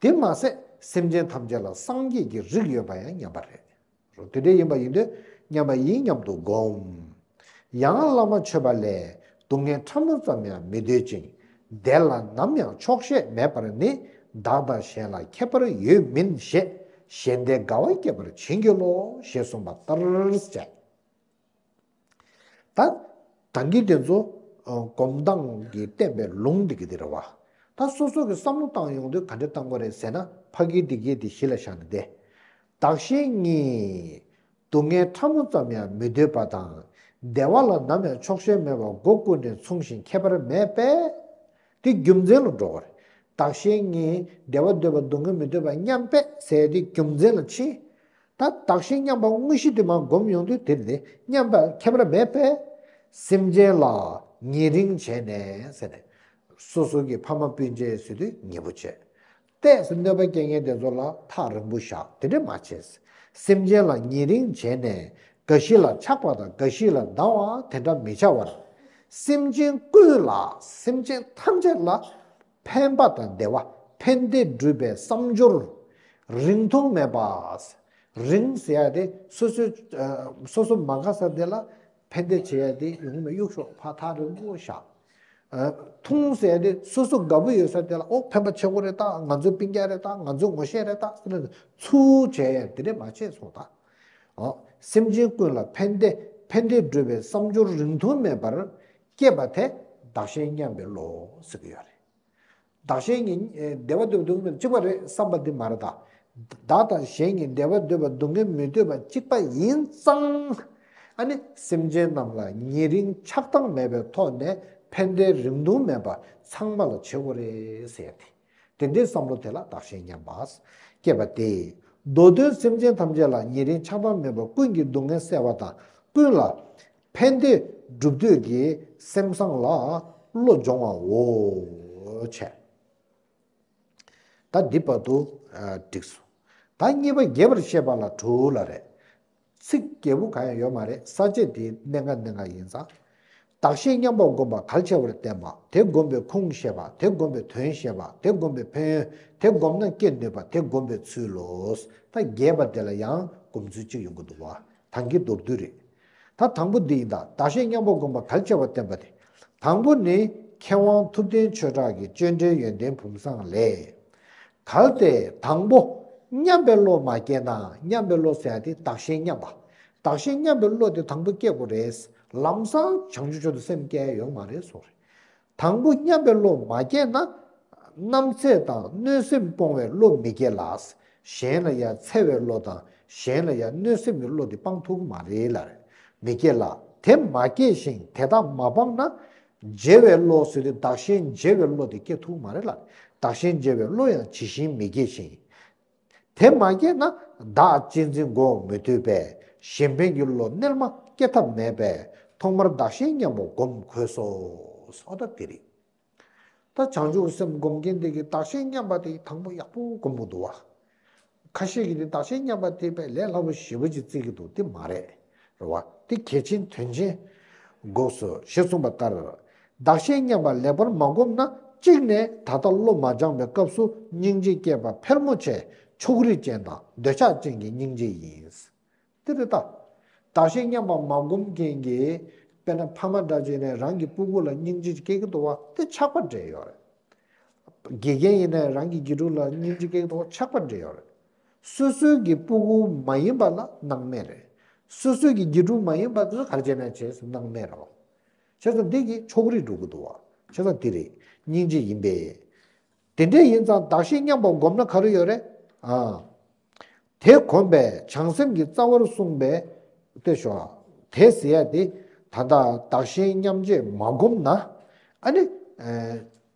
དེ་མ་ཟད་སེམས་ཅན་ཐམས་ཅད་ལ་སངས་རྒྱས་ཀྱི་རིགས་ཡོད་པ་ཡང་མཉམ་པ་རེད། རོ། དེ་འདྲ་ཡིན་པ་ཡིན་དུས་མཉམ་པ་ཡིན་སྙམ་དུ་བསྒོམ། ཡང་བླ་མ་མཆོད་པ་ལས། སྡུག་བསྔལ་ཕྲ་མོ་ཙམ་ཡང་མི་འདོད་ཅིང་། བདེ་ལ་ནམ་ཡང་ཆོག་ཤེས་མེད་པར་ནི། བདག་དང་གཞན་ལ་ཁྱད་པར་ཡོད་མིན་ཞེས། གཞན་བདེ་དགའ་བ་སྐྱེད་པར་བྱིན་གྱིས་རློབས། ཞེས་གསུངས་པ་ལྟར་བྱས། ད་ད་གིན་དེ་ཚོ་སྒོམ་སྟངས་ཀྱི་བསྟན་པའི་ལུང་འདི་གི་དེ་རེད་བ། ད་སོ་སོ་གི་བསམ་བློ་བཏང་ཡོང་དུས་ག་འདྲ་བཏང་དགོས་རེད་ཟེར་ན། ཕ་གི་འདི་གའི་དེ་གཞི་ལ་བཞག་ནས་བསྡད། བདག་གཞན་གཉིས། སྡུག་བསྔལ་ཕྲ་མོ་ཙམ་ཡང་མི་འདོད་པ་དང་། བདེ་བ་ལ་ནམ་ཡང་ཆོག་ཤེས་མེད་པར་སྒོ་ཀུན་ནས་མཚུངས་ཤིང་ཁྱད་པར་མེད་པས། དེ་རྒྱུ་མཚན་ལ་འགྲོ་བ་རེད། བདག་གཞན་གཉིས། བདེ་བ་འདོད་པ་སྡུག་བསྔལ་མི་འདོད་པ་མཉམ་པས་ཟེར་དེ་རྒྱུ་མཚན་ལ་ཕྱིན། ད་བདག་གཞན་མཉམ་པ་དངོས་གཞི་དེ་མར་སྒོམ་ཡོང་དུས་དེ་ནི་མཉམ་པ་ཁྱད་པར་མེད་པས། སེམས་ཅན་ལ་ཉེ་རིང་བྱས་ནས་ཟེར་ནས། སོ་སོ་གི་ཕ་མ་སྤུན་མཆེད་ཟེར་དུས་ཉེ་པོ་བྱས། ཏོག་ཙམ་གནོད་པ་སྐྱེལ་མཁན་དེ་ཚོ་ལ་ཐག་རིང་པོ་བཞག་དེ་འདྲ་མ་བྱས། སེམས་ཅན་ལ་ཉེ་རིང་བྱས་ནས། འགའ་ཞིག་ལ་ཆགས་པ་དང་། འགའ་ཞིག་ལ་སྡང་བ་དེ་འདྲ་མི་བྱ་བར། སེམས་ཅན་ཀུན་ལ། སེམས་ཅན་ཐམས་ཅད་ལ། ཕན་པ་དང་བདེ་བ། ཕན་བདེ་སྒྲུབ་པའི་བསམ་སྦྱོར། རིང་ཐུང་མེད་པ། རིང་ཟེར་ཡ་དེ་སོ་སོའི་ཨ་སོ་སོ་མ་དགའ་ས་དེ་ལ་ཕན་བདེ་བྱེད་ཡ་དེ་ཡོང་ནས་གཡུག་ཤོག་ཕར་ཐག་རིང་པོ་བཞག་ཨ་ཐུང་ཟེར་ཡ་དེ་སོ་སོ་དགའ་པོ་ཡོད་ས་དེ་ལ། ཨོ། ཕན་པ་ཆེ་བོ་རེད་ད། ང་ཚོའི་སྤུན་ཀྱག་རེད་ད། ང་ཚོའི་ངོ་ཤེས་རེད་ད་ཟེར་ནས་ཚུར་བྱས་ཡ་དེ་འདྲས་མ་བྱས་སོང་ད། ཨོ། སེམས་ཅན་ཀུན་ལ་ཕན་བདེ། ཕན་བདེ་སྒྲུབ་པའི་བསམ་སྦྱོར་རིང་ཐུང་མེད་པར་སྐྱེས་པ་དེ་བདག་གཞན་མཉམ་པའི་བློ་ཟེར་གྱི་ཡོད་རེད། བདག་གཞན་གཉིས་བདེ་བ་འདོད་པ་སྡུག་བསྔལ་གཅིག་པ་རེད་བསམ་པ་འདི་མ་རེད་ད། བདག་དང་གཞན་གཉིས་བདེ་བ་འདོད་པ་སྡུག་བསྔལ་མི་འདོད་པ་གཅིག་པ་ཡིན་ཙང་། ཨ་ནི་སེམས་ཅན་རྣམས་ལ་ཉེ་རིང་ཆགས་སྡང་མེད་པའི་ཐོག་ནས་ཕན་བདེ་རིང་ཐུང་མེད་པ་ཚང་མ་ལ་བྱེད་དགོས་རེད་ཟེར་ཡ་དེ། དེ་འདྲའི་བསམ་བློ་དེ་ལ་བདག་གཞན་མཉམ་པ་སྐྱེས་པ་སྟེ། མདོ་དོན་སེམས་ཅན་ཐམས་ཅད་ལ་ཉེ་རིང་ཆགས་སྡང་མེད་པར་ཀུན་གྱི་སྡུག་བསྔལ་བསལ་བ་དང་། ཀུན་ལ་ཕན་བདེ་སྒྲུབ་འདོད་ཀྱི་སེམས་བཟང་ལ་བློ་སྦྱོང་བའོ། བྱས། ད་འདི་བར་དུ་ཨ་འགྲིག་སོང་། ད་གཉིས་པ་རྒྱས་པར་བཤད་པ་ལ་དྲུག་ལ་རེད། ཚིག་རྒྱས་པོ་གང་ཡང་ཡོད་མ་རེད། ས་བཅད་དེ་གནད་འགག་གནད་འགག་ཡིན་ཙང་། བདག་གཞན་མཉམ་པར་བསྒོམ་པ་གལ་ཆེ་བར་བསྟན་པ། དེ་བསྒོམ་པའི་ཁུངས་བཤད་པ། དེ་བསྒོམ་པའི་དོན་བཤད་པ། དེ་བསྒོམ་པའི་ཕན་ཡོན། དེ་བསྒོམ་ན་སྐྱེ་ནུས་པ། དེ་བསྒོམ་པའི་ཚུལ་ལོ། ད་རྒྱས་པ་དེ་ལ་ཡང་སྒོམ་ཚུལ་གཅིག་ཡོང་གི་འདུག་བ། ཐང་གི་མདོར་བསྡུས་རེད། ད་དང་པོ་འདི་ཡིན་ད། བདག་གཞན་མཉམ་པར་བསྒོམ་པ་གལ་ཆེ་བར་བསྟན་པ་དེ། དང་པོ་ནི་མཁས་དབང་ཐུབ་བསྟན་ཆོས་གྲགས་ཀྱི་སྤྱོད་འབྲས་ཡོན་ཏན་བུམ་བཟང་ལས། གལ་ཏེ་དང་པོ་མཉམ་པའི་བློ་མ་སྐྱེས་ན། མཉམ་པའི་བློ་ཟེར་ཡ་དེ་བདག་གཞན་མཉམ་པ། བདག་གཞན་མཉམ་པའི་བློ་དེ་དང་པོ་སྐྱེ་དགོས་རེད། ལམ་སང་བྱང་ཆུབ་མཆོག་ཏུ་སེམས་བསྐྱེད་ཡོད་མ་རེད་གསུངས་རེད། དང་པོ་མཉམ་པའི་བློ་མ་སྐྱེས་ན། རྣམ་འཚེ་དང་གནོད་སེམས་སྤོང་བའི་བློ་མི་སྐྱེ་ལ། གཞན་ལ་ཡང་འཚེ་བའི་བློ་དང་གཞན་ལ་ཡང་གནོད་སེམས་ཀྱི་བློ་དེ་སྤང་ཐུབ་ཀྱི་མ་རེད་ལ། མི་སྐྱེ་ལ། དེ་མ་སྐྱེས་ཤིང་དེ་དག་མ་སྤངས་ན། བརྗེ་བའི་བློ་ཟེར་དུས་བདག་གཞན་བརྗེ་བའི་བློ་དེ་སྐྱེ་ཐུབ་ཀྱི་མ་རེད་ལ། བདག་གཞན་བརྗེ་བའི་བློ་ཡང་ཇི་བཞིན་མི་སྐྱེ་ཞིང་། དེ་མ་སྐྱེས་ན་བདག་གཅེས་འཛིན་འགོག་མི་ཐུབ་པས། གཞན་ཕན་གྱི་བློ་རྣལ་མ་སྐྱེ་ཐབས་མེད་པས་ཐོག་མར་བདག་གཞན་མཉམ་པ་སྒོམ་དགོས་སོ། ཨོ་ད་དེ་རེད། ད་བྱང་ཆུབ་སེམས་སྒོམ་མཁན་དེ་གིས་བདག་གཞན་མཉམ་པ་དེ་དང་པོ་ཡག་པོ་སྒོམ་དགོས་འདུག་བ། ཁ་ཤས་ཀྱིས་དེ་བདག་གཞན་མཉམ་པ་དེ་དཔེ་ལས་སླ་པོ་ཞེ་པོ་ཅིག་བརྩི་གི་འདུག་དེ་མ་རེད། རེད་བ། དེ་གལ་ཆེན་དོན་ཆེན་དགོས་སོ་ཞེས་གསུངས་པ་ལྟར། བདག་གཞན་མཉམ་པ་ལེགས་པར་མ་བསྒོམས་ན། གཅིག་ནས་ད་ལྟ་བློ་མ་སྦྱངས་པའི་སྐབས་སུ་སྙིང་རྗེ་སྐྱེས་པ་ཕལ་མོ་ཆེ་ཕྱོགས་རིས་ཅན་དང་འདོད་ཆགས་ཅན་གྱི་སྙིང་རྗེ་ཡིན། དེ་རེད་ད། བདག་གཞན་མཉམ་པ་མ་སྒོམ་མཁན་གྱི། དཔེར་ན་ཕ་མ་འདྲ་བྱས་ནས་རང་གི་སྤུ་གུ་ལ་སྙིང་རྗེ་སྐྱེ་གི་འདུག་བ་དེ་ཆགས་པ་འདྲ་ཡོད་རེད། དགེ་རྒན་ཡིན་ན་རང་གི་དགེ་ཕྲུག་ལ་སྙིང་རྗེ་སྐྱེ་གི་འདུག་བ་ཆགས་པ་འདྲ་ཡོད་རེད། སོ་སོའི་གི་སྤུ་གུ་མ་ཡིན་པ་ལ་སྣང་མེད་རེད། སོ་སོའི་གི་དགེ་ཕྲུག་མ་ཡིན་པ་དེ་ཚོ་ག་རེ་བྱས་ན་བྱས་སོ་སྣང་མེད་རེད་བ། བྱས་ཙང་འདི་གི་ཕྱོགས་རིས་འགྲོ་གི་འདུག་བ། བྱས་ཙང་འདི་རེད། སྙིང་རྗེ་ཡིན་པས། དེ་འདྲ་ཡིན་ཙང་བདག་གཞན་མཉམ་པར་བསྒོམས་ན་ག་རེ་ཡོད་རེད། ཨ། དེ་གོམས་པས་བྱང་སེམས་ཀྱི་རྩ་བར་གསུངས་པའི། དེ་ཞོག་དེ་ཟེར་ཡ་དེ་ད་ལྟ་བདག་གཞན་མཉམ་བརྗེ་མ་བསྒོམས་ན། ཨ་ནི། ཨེ།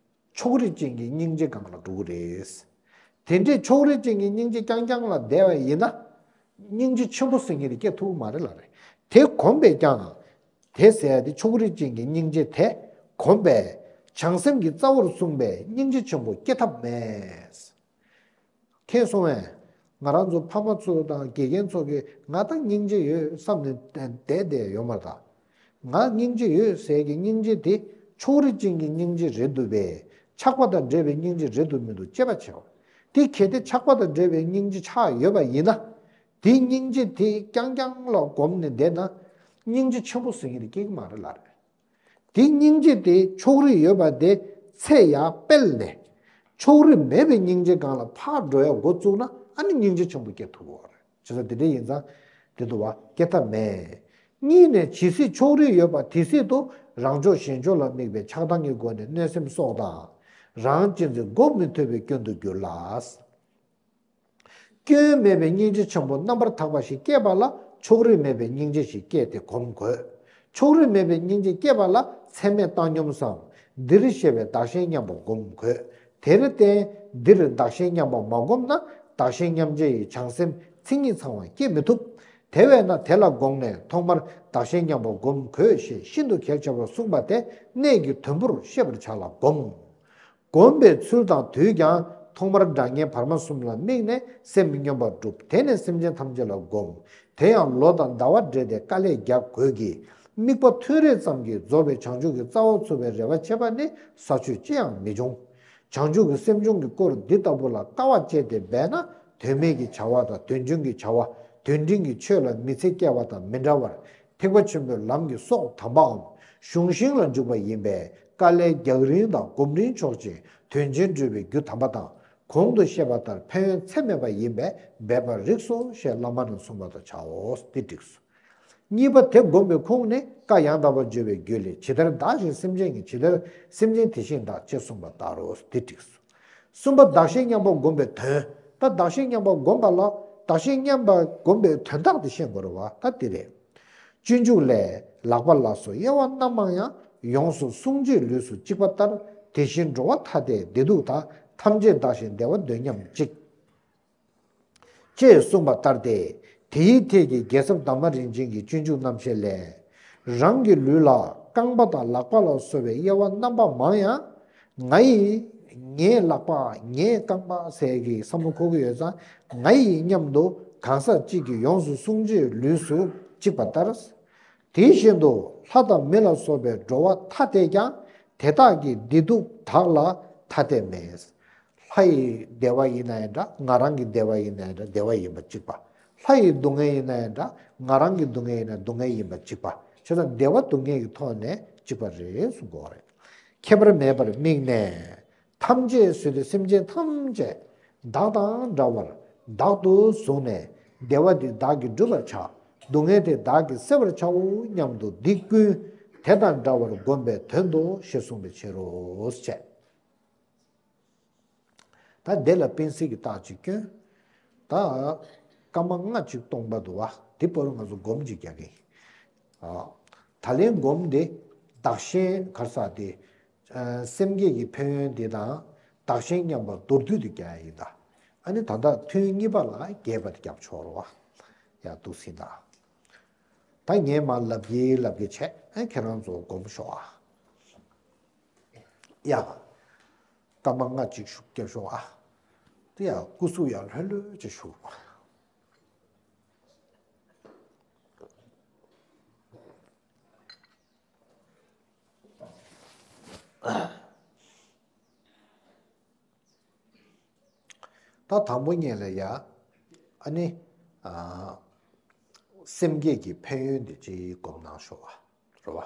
ཕྱོགས་རིས་ཅན་གྱི་སྙིང་རྗེ་སྒང་ལ་འགྲོ་གི་རེད། དེ་འདྲའི་ཕྱོགས་རིས་ཅན་གྱི་སྙིང་རྗེ་རྐྱང་རྐྱང་ལ་བསྡད་པ་ཡིན་ན། སྙིང་རྗེ་ཆེན་པོ་ཟེར་མཁན་དེ་སྐྱེ་ཐུབ་ཀྱི་མ་རེད་ལ་རེད། དེ་གོམས་པས་ཀྱང་། དེ་ཟེར་ཡ་དེ་ཕྱོགས་རིས་ཅན་གྱི་སྙིང་རྗེ་དེ་གོམས་པས། བྱང་སེམས་ཀྱི་རྩ་བར་གསུངས་པའི་སྙིང་རྗེ་ཆེན་པོ་སྐྱེ་ཐབས་མེད། མཁྱེན་སོང་ངས། ང་རང་ཚོ་ཕ་མ་ཚོ་དང་དགེ་རྒན་ཚོ་གིས་ང་ད་སྙིང་རྗེ་ཡོད་བསམ་ནས་བསྡད་བསྡད་ཡོད་མ་རེད་ད། ང་སྙིང་རྗེ་ཡོད་ཟེར་གྱི་སྙིང་རྗེ་དེ་ཕྱོགས་རིས་ཅན་གྱི་སྙིང་རྗེ་རེད་འདུག་པས། ཆགས་པ་དང་འདྲེས་པའི་སྙིང་རྗེ་རེད་འདུག་མི་འདུག་དཔྱད་པ་བྱེད་དགོས། དེ་གལ་ཏེ་ཆགས་པ་དང་འདྲེས་པའི་སྙིང་རྗེ་ཆགས་ཡོད་པ་ཡིན་ན། དེ་སྙིང་རྗེ་དེ་རྐྱང་རྐྱང་ལ་བསྒོམས་ནས་བསྡད་ན། སྙིང་རྗེ་ཆེན་པོ་ཟེར་མཁན་དེ་སྐྱེ་གི་མ་རེད་ལ་རེད། དེ་སྙིང་རྗེ་དེ་ཕྱོགས་རིས་ཡོད་པ་དེ་ཚེ་ཡར་སྤེལ་ནས། ཕྱོགས་རིས་མེད་པའི་སྙིང་རྗེ་སྒང་ལ་ཕར་འགྲོ་ཡ་འགོ་བཙུགས་ན་ཨ་ནི་སྙིང་རྗེ་ཆེན་པོ་སྐྱེ་ཐུབ་ཀྱི་ཡོད་རེད། བྱས་ཙང་དེ་འདྲ་ཡིན་ཙང་དེ་འདུག་བ་སྐྱེ་ཐབས་མེད། གཉིས་ནས་ཇི་སྲིད་ཕྱོགས་རིས་ཡོད་པ་དེ་སྲིད་དུ་རང་ཕྱོགས་གཞན་ཕྱོགས་ལ་དམིགས་པའི་ཆགས་སྡང་གི་སྒོ་ནས་གནོད་སེམས་སྲོག་དང་། རང་གཅེས་འཛིན་འགོག་མི་ཐུབ་པའི་སྐྱོན་དུ་འགྱུར་ལ། སྐྱོན་མེད་པའི་སྙིང་རྗེ་ཆེན་པོ་རྣམ་པར་དག་པ་ཞིག་སྐྱེས་པ་ལ་ཕྱོགས་རིས་མེད་པའི་སྙིང་རྗེ་ཞིག་སྐྱེས་ཏེ་སྒོམ་དགོས། ཕྱོགས་རིས་མེད་པའི་སྙིང་རྗེ་སྐྱེས་པ་ལ་ཚད་མེད་བཏང་སྙོམས་སམ། འདིར་བཤད་པའི་བདག་གཞན་མཉམ་པར་སྒོམ་དགོས། དེར་བརྟེན་འདིར་བདག་གཞན་མཉམ་པར་མ་བསྒོམས་ན་བདག་གཞན་མཉམ་བརྗེ་ཡི་བྱང་སེམས་མཚན་ཉིད་ཚང་བ་སྐྱེ་མི་ཐུབ། དེ་བས་ན་དེ་ལ་དགོངས་ནས་ཐོག་མར་བདག་གཞན་མཉམ་པར་སྒོམ་དགོས་ཞེས་ཤིན་ཏུ་གལ་ཆེ་བར་གསུངས་པ་དེ་གནད་ཀྱི་དོན་པོར་ཤེས་པར་བྱ་ལ་སྒོམ། སྒོམ་པའི་ཚུལ་དང་དུས་ཀྱང་ཐོག་མར་སྒྲ་བརྙན་བར་མ་གསུམ་ལ་དམིགས་ནས་སེམས་སྙོམས་པར་སྒྲུབ། དེ་ནས་སེམས་ཅན་ཐམས་ཅད་ལ་སྒོམ། དེ་ཡང་ལོ་དང་ཟླ་བ་བགྲེས་ཏེ་དཀའ་ལས་རྒྱག་དགོས་ཀྱི། དམིགས་པ་ཐུན་རེ་ཙམ་གྱིས་རྫོགས་པའི་བྱང་ཆུབ་ཀྱི་རྩ་བ་ཚུགས་པའི་རེ་བ་བྱེད་པ་ནི་ས་ཆོད་ཅི་ཡང་མི་འབྱུང་། བྱང་ཆུབ་ཀྱི་སེམས་བྱུང་གི་སྐོར་འདི་ལྟ་བུ་ལ་དཀའ་བ་སྤྱད་དེ་འབད་ན་དོན་མེད་ཀྱི་བྱ་བ་དང་དོན་ཆུང་གི་བྱ་བ། དོན་འབྲིང་གི་ཆོས་ལ་མི་ཚེ་སྐྱེལ་བ་དང་མི་འདྲ་བར། ཐེག་པ་ཆེན་པོའི་ལམ་གྱི་སྲོག་དམ་པའམ་གཞུང་ཤིང་ལ་འཇུག་པ་ཡིན་པས་དཀའ་ལས་རྒྱག་རིང་དང་གོམས་འདྲིས་ཆོག་ཅིང་དོན་ཆེན་འགྲུབ་པའི་རྒྱུ་དམ་པ་དང་། གོང་དུ་བཤད་པ་ལྟར་ཕན་ཡོན་ཚད་མེད་པ་ཡིན་པས་འབད་པར་རིགས་སོ་ཞེས་བླ་མ་ནས་གསུངས་པ་དང་བྱའོ། འདི་འགྲིགས་སོ། གཉིས་པ་དེ་བསྒོམས་པའི་ཁུངས་ནི་བཀའ་ཡང་དག་པར་བརྗོད་པའི་རྒྱུད་ལས། ཇི་ལྟར་བདག་གཞན་སེམས་ཅན་གྱི། ཇི་ལྟར་སེམས་ཅན་དེ་བཞིན་བདག་ཅེས་གསུངས་པ་ལྟར་རོ། འདི་འགྲིགས་སོ། གསུམ་པ་བདག་གཞན་མཉམ་པར་བསྒོམས་པའི་དོན། ད་བདག་གཞན་མཉམ་པར་བསྒོམས་པ་ལ་བདག་གཞན་མཉམ་པར་བསྒོམས་པའི་དོན་དག་དེ་ཤེས་དགོས་རེད་བ། ད་འདི་རེད། སྤྱོད་འཇུག་ལས། ལག་པ་ལ་སོགས་དབྱེ་བ་རྣམ་མང་ཡང་། ཡོངས་སུ་བསྲུང་བྱའི་ལུས་སུ་གཅིག་པ་ལྟར། དེ་བཞིན་འགྲོ་བ་ཐ་དད་བདེ་སྡུག་དག །ཐམས་ཅད་བདག་གཞན་བདེ་བ་འདོད་མཉམ་གཅིག །ཅེས་གསུངས་པ་ལྟར་ཏེ། དེའི་ཐད་ཀྱི་རྒྱལ་ཚབ་དར་མ་རིན་ཆེན་གྱི་སྤྱོད་འཇུག་རྣམ་བཤད་ལས། རང་གི་ལུས་ལ་རྐང་པ་དང་ལག་པ་ལ་སོགས་པའི་དབྱེ་བ་རྣམ་པ་མང་ཡང་། ང་ཡི། ངའི་ལག་པ། ངའི་རྐང་པ་ཟེར་གྱི་བསམ་བློ་འཁོར་གྱི་ཡོད་ཙང་། ང་ཡི་མཉམ་དུ་གང་ཟག་གཅིག་གི་ཡོངས་སུ་བསྲུང་བྱའི་ལུས་སུ་གཅིག་པ་ལྟར། དེ་བཞིན་དུ་ལྷ་དང་མི་ལ་སོགས་པའི་འགྲོ་བ་ཐ་དད་ཀྱང་དེ་དག་གི་བདེ་སྡུག་དག་ལ་ཐ་དད་མེད། ལྷ་ཡི་བདེ་བ་ཡིན་ན་ཡང་འདྲ། ང་རང་གི་བདེ་བ་ཡིན་ན་ཡང་འདྲ། བདེ་བ་ཡིན་པ་གཅིག་པ། ལྷ་ཡི་སྡུག་བསྔལ་ཡིན་ན་ཡང་འདྲ། ང་རང་གི་སྡུག་བསྔལ་ཡིན་ན་སྡུག་བསྔལ་ཡིན་པ་གཅིག་པ། བྱས་ཙང་བདེ་བ་སྡུག་བསྔལ་གྱི་ཐོག་ནས་གཅིག་པ་རེད་གསུང་དགོས་པ་རེད། ཁྱད་པར་མེད་པར་དམིགས་ནས། ཐམས་ཅད་ཟེར་དུས་སེམས་ཅན་ཐམས་ཅད་བདག་དང་འདྲ་བར་བདག་ཏུ་བཟུང་ནས་བདེ་བ་འདི་བདག་གིས་སྒྲུབ་པར་བྱ། སྡུག་བསྔལ་དེ་བདག་གིས་སེལ་བར་བྱའོ་སྙམ་དུ་འདི་ཀུན་དེ་དང་འདྲ་བར་བསྒོམ་པའི་དོན་ཏོ་ཞེས་གསུངས་པའི་ཕྱིར་རོ། ཞེས། ད་དེ་ལ་དཔེ་གཟིགས་ཀྱི་རྟགས་ཅིག་སྐྱོན། ད་སྐར་མ་ལྔ་ཅིག་སྟོང་པ་འདུག་བ། དེ་བར་ང་ཚོ་སྒོམ་ཅིག་རྒྱག་གི། ཨ། ད་ལན་སྒོམ་དེ་བདག་གཞན་ག་རེ་ཟེར་དེ། ཨ། སེམས་བསྐྱེད་ཀྱི་ཕན་ཡོན་དེ་དང་བདག་གཞན་མཉམ་པར་མདོར་བསྡུས་ཏེ་རྒྱག་ཡ་ཡིན་ད། ཨ་ནི་ད་ལྟ་ཐུན་གཉིས་པ་ལ་རྒྱས་པ་དེ་རྒྱབ་ཆོག་རོ་བ། ཡ་འདུག་སེ་ད། ད་ངས་མར་ལབ་ཀྱི་ལབ་ཀྱི་བྱས། ཨ། ཁྱེད་རང་ཚོ་སྒོམ་ཤོག་ཨ། ཡ། སྐར་མ་ལྔ་ཅིག་ཤུགས་རྒྱབ་ཤོག་ཨ། དེ་ཡང་སྐུ་གཟུགས་ཡང་ལྷོད་ལྷོད་ཅིག་བཞུགས། ད་དང་པོ་ཉིད་ལ་ཡ། ཨ་ནི། ཨ། སེམས་བསྐྱེད་ཀྱི་ཕན་ཡོན་དེ་ཅིག་སྒོམ་གནང་ཤོག་ཨ། རེད་བ།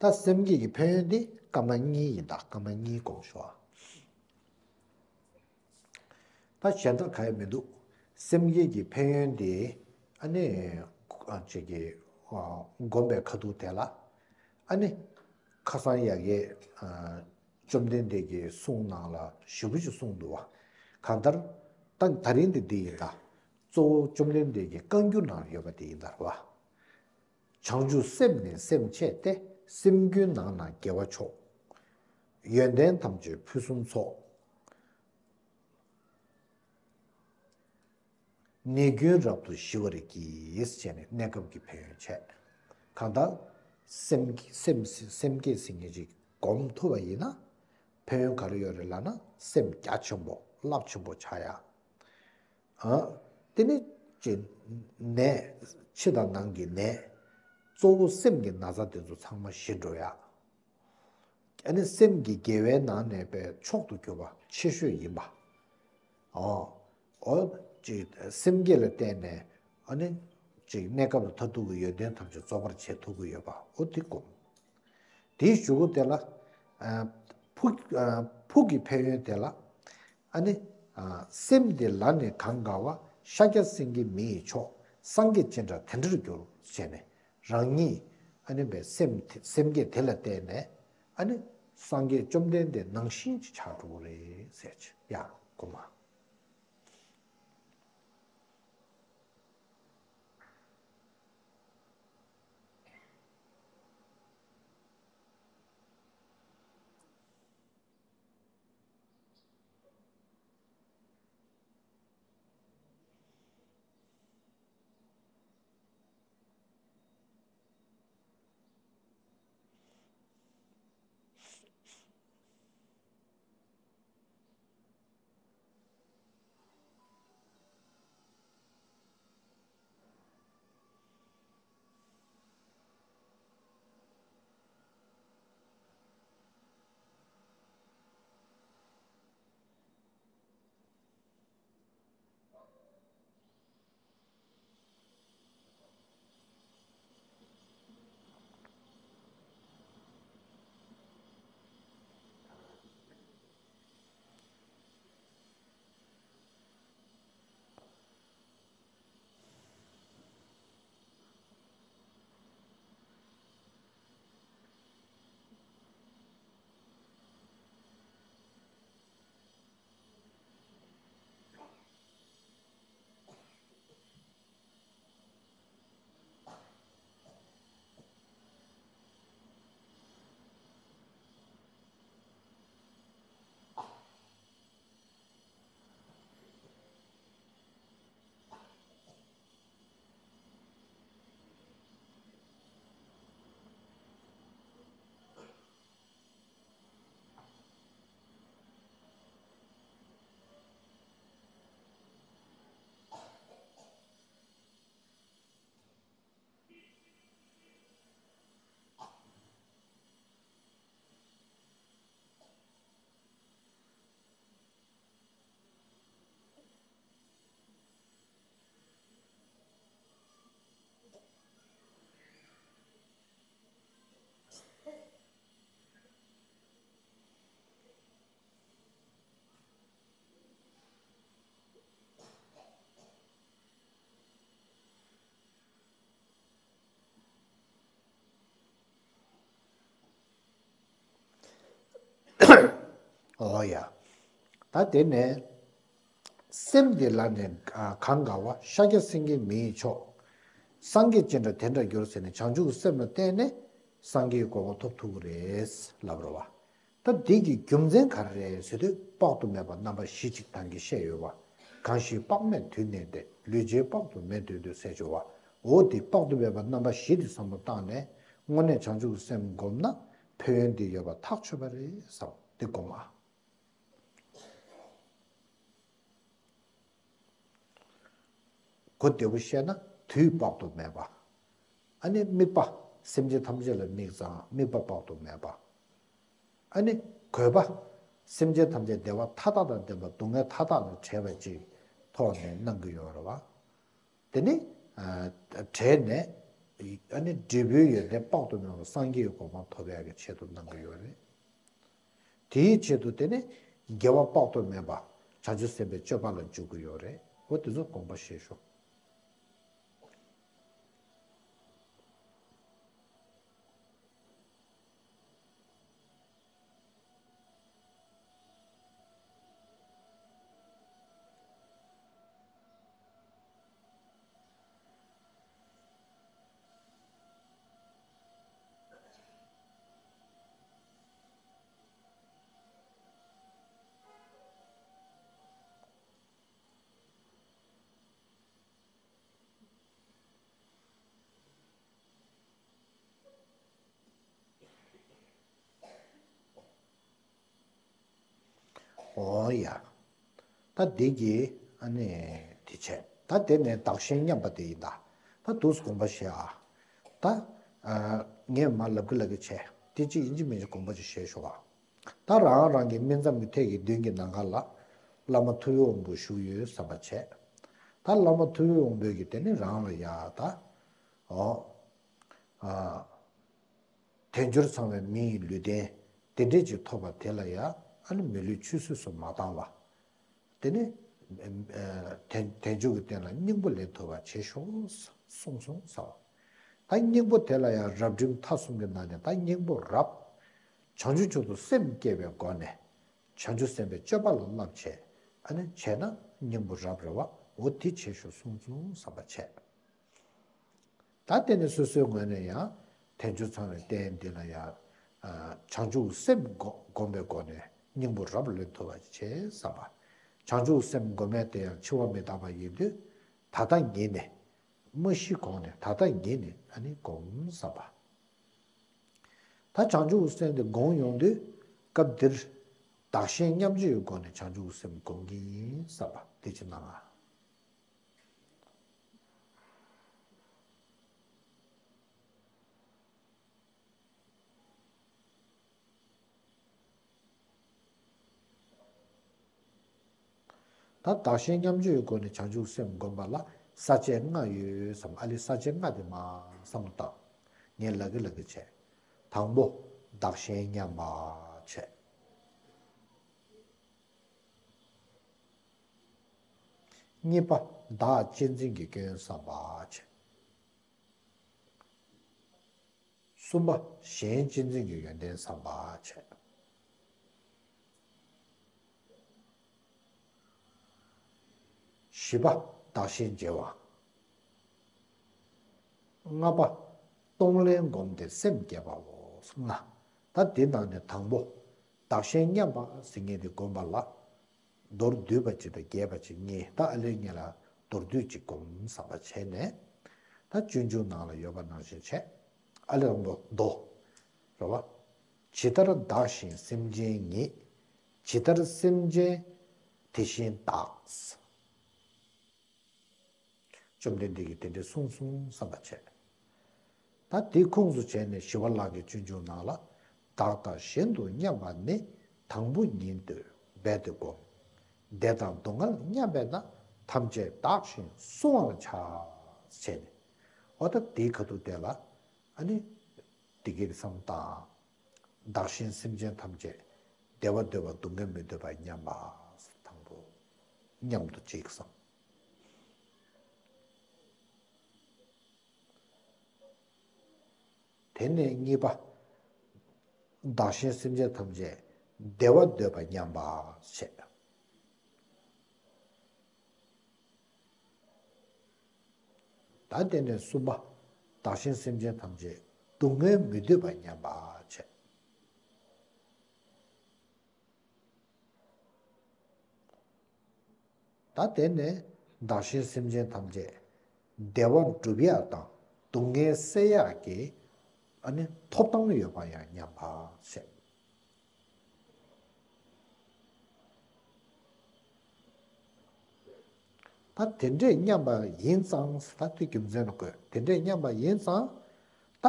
ད་སེམས་བསྐྱེད་ཀྱི་ཕན་ཡོན་དེ་སྐར་མ་གཉིས་ཡིན་ད། སྐར་མ་གཉིས་སྒོམ་ཤོག་ཨ། ད་གཞན་དག་ག་ཡང་མི་འདུག་སེམས་བསྐྱེད་ཀྱི་ཕན་ཡོན་དེ་ཨ་ནི། ཨ། ཅིག་གི། ཨ། སྒོམ་པའི་ཁ་ཐུག་དེ་ལ། ཨ་ནི། ཁ་སང་ཡ་གི། ཨ། བཅོམ་ལྡན་འདས་ཀྱི་གསུང་ནང་ལ་ཞེ་པོ་ཅིག་གསུངས་འདུག་བ། གང་ལྟར། ད་ད་རིང་འདི་འདི་ཡིན་ད། གཙོ་བོ་བཅོམ་ལྡན་འདས་ཀྱི་བཀའ་འགྱུར་ནང་ཡོད་པ་དེ་ཡིན་ད་རེད་བ། བྱང་ཆུབ་སེམས་ནི་སེམས་བསྐྱེད་དེ། སེམས་ཀུན་ནང་ན་དགེ་བ་མཆོག་ཡོན་ཏན་ཐམས་ཅད་ཕུན་སུམ་ཚོགས། ནད་ཀུན་རབ་ཏུ་ཞི་བར་བགྱི། ཞེས་ནས་གནས་སྐབས་ཀྱི་ཕན་ཡོན་བྱས། གང་ལྟར་སེམས་སེམས་སེམས་བསྐྱེད་ཟེར་མཁན་ཅིག་སྒོམ་ཐུབ་པ་ཡིན་ན། ཕན་ཡོན་ག་རེ་ཡོད་རེད་ལབ་ན། སེམས་རྒྱ་ཆེན་པོ་རླབས་ཆེན་པོ་ཆགས་ཡ། ཨ། དེ་ནི་ཅིག་ནད། ཕྱི་དང་ནང་གི་ནད། གཙོ་བོ་སེམས་ཀྱི་ན་ཚ་དེ་ཚོ་ཚང་མ་ཞི་འགྲོ་ཡ། ཨ་ནི་སེམས་ཀྱི་དགེ་བའི་ནང་ནས་པའི་མཆོག་ཏུ་གྱུར་པ་ཆེ་ཤོས་ཡིན་པ། ཨོ། ཨོ། ཅིག་སེམས་བསྐྱེད་ལ་བརྟེན་ནས་ཨ་ནི་ཅིག་གནས་སྐབས་ལ་མཐར་ཐུག་གི་ཡོན་ཏན་ཐམས་ཅད་རྫོགས་པར་བྱེད་ཐུབ་ཀྱི་ཡོད་པ། ཨོ་དེ་སྒོམ། དེའི་གཞུག་གུ་དེ་ལ། ཨ། ཕུགས། ཨ། ཕུགས་ཀྱི་ཕན་ཡོན་དེ་ལ། ཨ་ནི། ཨ། སེམས་དེ་ལ་ནི་གང་དགའ་བ། ཤཱཀྱ་སེང་གེ་མི་ཡི་མཆོག་སངས་རྒྱས་ཅི་འདྲ་དེ་འདྲར་འགྱུར། ཞེས་ནས། རང་ཉིད་ཨ་ནི་བའི་སེམས་དེ། སེམས་བསྐྱེད་དེ་ལ་བརྟེན་ནས་ཨ་ནི་སངས་རྒྱས་བཅོམ་ལྡན་འདས་ནང་བཞིན་ཅིག་ཆགས་འགྲོ་གི་རེད་ཟེར་ཅིག་ཡ་གོ་མ། ཨོ་ཡ། ད་དེ་ནས་སེམས་དེ་ལ་ནི་གང་དགའ་བ་ཤཱཀྱ་སེང་གེ་མི་ཡི་མཆོག་སངས་རྒྱས་ཅི་འདྲ་དེ་འདྲ་འགྱུར་ཟེར་ནས་བྱང་ཆུབ་སེམས་ལ་བརྟེན་ནས་སངས་རྒྱས་གོ་འཕང་ཐོབ་ཐུབ་ཀྱི་རེད་ལབ་རེད་བ། ད་འདི་གི་རྒྱུ་མཚན་ག་རེ་རེད་ཟེར་དུས་དཔག་ཏུ་མེད་པ་རྣམ་པ་བཞི་ཅིག་ད་གིན་བཤད་ཡོད་བ། གང་ཞིག་དཔག་མེད་དུས་གནས་ཏེ། ལུས་ཅན་དཔག་ཏུ་མེད་དུས་འདུག་ཟེར་ཞུ་བ། འོ་དེ་དཔག་ཏུ་མེད་པ་རྣམ་པ་བཞི་དེ་བསམ་བློ་བཏང་ནས་དངོས་གནས་བྱང་ཆུབ་སེམས་བསྒོམས་ན་ཕན་ཡོན་འདི་ཡོད་པ་ཐག་ཆོད་པ་རེད་བསམ་འདི་དགོངས་ཨ། གོ་བདེ་པོ་བཤད་ན་དུས་དཔག་ཏུ་མེད་པ། ཨ་ནི་དམིགས་པ་སེམས་ཅན་ཐམས་ཅད་ལ་དམིགས་ཙང་དམིགས་པ་དཔག་ཏུ་མེད་པ། ཨ་ནི་གུས་པ་སེམས་ཅན་ཐམས་ཅད་བདེ་བ་མཐའ་དག་དང་ལྡན་པ་སྡུག་བསྔལ་མཐའ་དག་ལས་བྲལ་བ་ཅིག་ཐོག་ནས་གནང་གི་ཡོད་རེད་བ། དེ་ནི་བྲལ་ནས་ཨ་ནི་འབྲས་བུའི་ཡོན་ཏན་དཔག་ཏུ་མེད་པ་སངས་རྒྱས་ཀྱི་གོ་འཕང་ཐོབ་ཡག་གི་ཆེད་དུ་གནང་གི་ཡོད་རེད། དེའི་ཆེད་དུ་དེ་ནི་དགེ་བ་དཔག་ཏུ་མེད་པ་བྱང་ཆུབ་སེམས་དཔའི་སྤྱོད་པ་ལ་འཇུག་གི་ཡོད་རེད། འོ་དེ་ཚོ་དགོངས་པ་བཞེས་ཤོག་ཨོ་ཡ། ད་འདི་གི་ཨ་ནི་དེ་བྱས། ད་དེ་ནས་བདག་གཞན་མཉམ་པ་དེ་ཡིན་ད། ད་འདུག་སེ་དགོངས་པ་བཞེས་ཨ། ད་ཨ་ངས་མ་ལབ་ཀི་ལབ་ཀི་བྱས། དེ་གཅིག་ཡིན་གཅིག་མིན་གཅིག་དགོངས་པ་ཅིག་བཞེས་ཤོག་ཨ། ད་རང་རང་གི་སྨིན་མཚམས་ཀྱི་ཐད་ཀྱི་མདུན་གྱི་ནམ་མཁའ་ལ་བླ་མ་ཐུབ་པའི་དབང་པོ་བཞུགས་ཡོད་བསམ་པ་བྱས། ད་བླ་མ་ཐུབ་པའི་དབང་པོས་ཀྱི་དེ་ནི་རང་ལ་ཡ་ད། ཨོ། ཨ། དལ་འབྱོར་ཚང་བའི་མི་ཡི་ལུས་རྟེན་དེ་འདྲས་ཅིག་ཐོབ་པ་དེ་ལ་ཡང་ཨ་ནི་མི་ལུས་ཆུད་ཟོས་སུ་མ་བཏང་བ། དེ་ནི་དལ་དལ་འབྱོར་གྱི་རྟེན་ལ་སྙིང་པོ་ལེན་ཐུབ་པ་བྱེད་ཤོག་གསུངས་སོང་ཟེར་བ། ད་སྙིང་པོ་དེ་ལ་ཡང་རབ་འབྲིང་ཐ་གསུམ་གྱི་ནང་ནས་ད་སྙིང་པོ་རབ། བྱང་ཆུབ་མཆོག་ཏུ་སེམས་བསྐྱེད་པའི་སྒོ་ནས་བྱང་ཆུབ་སེམས་དཔའི་སྤྱོད་པ་ལ་བསླབ་བྱས་ཨ་ནི་བྱས་ན་སྙིང་པོ་རབ་རེད་བ། འོ་དེ་བྱེད་ཤོག་གསུངས་སོང་བསམ་པ་བྱས། ད་དེ་ནི་སོ་སོའི་ངོས་ནས་ཡང་དལ་འབྱོར་ཚང་བའི་རྟེན་འདི་ལ་ཡང་བྱང་ཆུབ་སེམས་བསྒོམ་པའི་སྒོ་ནས་སྙིང་པོ་རབ་ལེན་ཐུབ་པ་བྱེད་བསམ་པ། བྱང་ཆུབ་སེམས་བསྒོམ་མེད་དེ་ཡང་འཆི་བ་མི་རྟག་པ་ཡིན་དུས་ད་ལྟ་ཉིད་ནས་མ་ཤི་གོང་ནས་ད་ལྟ་ཉིད་ནས་ཨ་ནི་བསྒོམ་བསམ་པ། ད་བྱང་ཆུབ་སེམས་དེ་བསྒོམ་ཡོང་དུས་སྐབས་འདིར་བདག་གཞན་མཉམ་བརྗེའི་སྒོ་ནས་བྱང་ཆུབ་སེམས་བསྒོམ་གྱི་ཡིན་བསམ་པ་དེ་ཅི་གནང་ང་། ད་བདག་གཞན་མཉམ་བརྗེའི་སྒོ་ནས་བྱང་ཆུབ་སེམས་བསྒོམ་པ་ལ་ས་བཅད་ལྔ་ཡོད་བསམ། ཨ་ལེ་ས་བཅད་ལྔ་དེ་མར་བསམ་བློ་བཏང་། ངས་ལབ་ཀི་ལབ་ཀི་བྱས། དང་པོ་བདག་གཞན་མཉམ་པ་བྱས། གཉིས་པ་བདག་གཅེས་འཛིན་གྱི་སྐྱོན་བསམ་པ་བྱས། གསུམ་པ་གཞན་གཅེས་འཛིན་གྱི་ཡོན་ཏན་བསམ་པ་བྱས། བཞི་པ་བདག་གཞན་བརྗེ་བ། ལྔ་པ་གཏོང་ལེན་བསྒོམས་ཏེ་སེམས་བསྐྱེད་པའོ། ལྔ། ད་འདི་ནང་ནས་དང་པོ་བདག་གཞན་མཉམ་པ་ཟེར་མཁན་དེ་བསྒོམ་པ་ལ། མདོར་བསྡུས་པ་གཅིག་དང་རྒྱས་པ་གཅིག་གཉིས། ད་ཨ་ལེ་ངེད་ལ་མདོར་བསྡུས་གཅིག་སྒོམ་བསམ་པ་བྱས་ནས། ད་སྤྱོད་འཇུག་ནང་ལ་ཡོད་པ་ནང་བཞིན་བྱས། ཨ་ལེ་དང་པོ་མདོ། རེད་བ། ཇི་ལྟར་བདག་གཞན་སེམས་ཅན་ཉིད། ཇི་ལྟར་སེམས་ཅན་དེ་བཞིན་བདག་བཅོམ་ལྡན་འདས་ཀྱིས་དེ་འདྲ་གསུངས་གསུངས་བསམ་པ་བྱས། ད་དེ་ཁུངས་སུ་བྱས་ནས་ཞི་བ་ལྷ་གི་སྤྱོད་འཇུག་ནང་ལ། བདག་དང་གཞན་དུ་མཉམ་པ་ནི། དང་པོ་ཉིད་དུ་རྦད་དེ་བསྒོམ། བདེ་དང་སྡུག་བསྔལ་མཉམ་པས་ན། ཐམས་ཅད་བདག་གཞན་བསྲུང་བར་བྱ། བྱས་ནས། འོ་ད་དེའི་ཁ་ཐུག་དེ་ལ་ཨ་ནི་དེ་གའི་བསམ་སྟངས། བདག་གཞན་སེམས་ཅན་ཐམས་ཅད་བདེ་བ་འདོད་པ་སྡུག་བསྔལ་མི་འདོད་པ་མཉམ་པ། དང་པོ་མཉམ་དུ་གཅིག་བསམ། དེ་ནས་གཉིས་པ། བདག་གཞན་སེམས་ཅན་ཐམས་ཅད་ བདེ་བ་འདོད་པ་ཉམས་པ་བྱས། ད་དེ་ནས་གསུམ་པ། བདག་གཞན་སེམས་ཅན་ཐམས་ཅད་སྡུག་བསྔལ་མི་འདོད་པ་ཉམས་པ་བྱས། ད་དེ་ནས་བདག་གཞན་སེམས་ཅན་ཐམས་ཅད་བདེ་བ་སྒྲུབ་ཡག་དང་སྡུག་བསྔལ་སེལ་ཡག་གི་ཨ་ནི་ཐོབ་ཐང་ཡོད་པ་ཡང་ཉམས་པ་བྱས། ད་དེ་འདྲས་མཉམ་པ་ཡིན་ཙང་ད་དེ་རྒྱུ་མཚན་ལ་བཀོད། དེ་འདྲས་མཉམ་པ་ཡིན་ཙང་ད་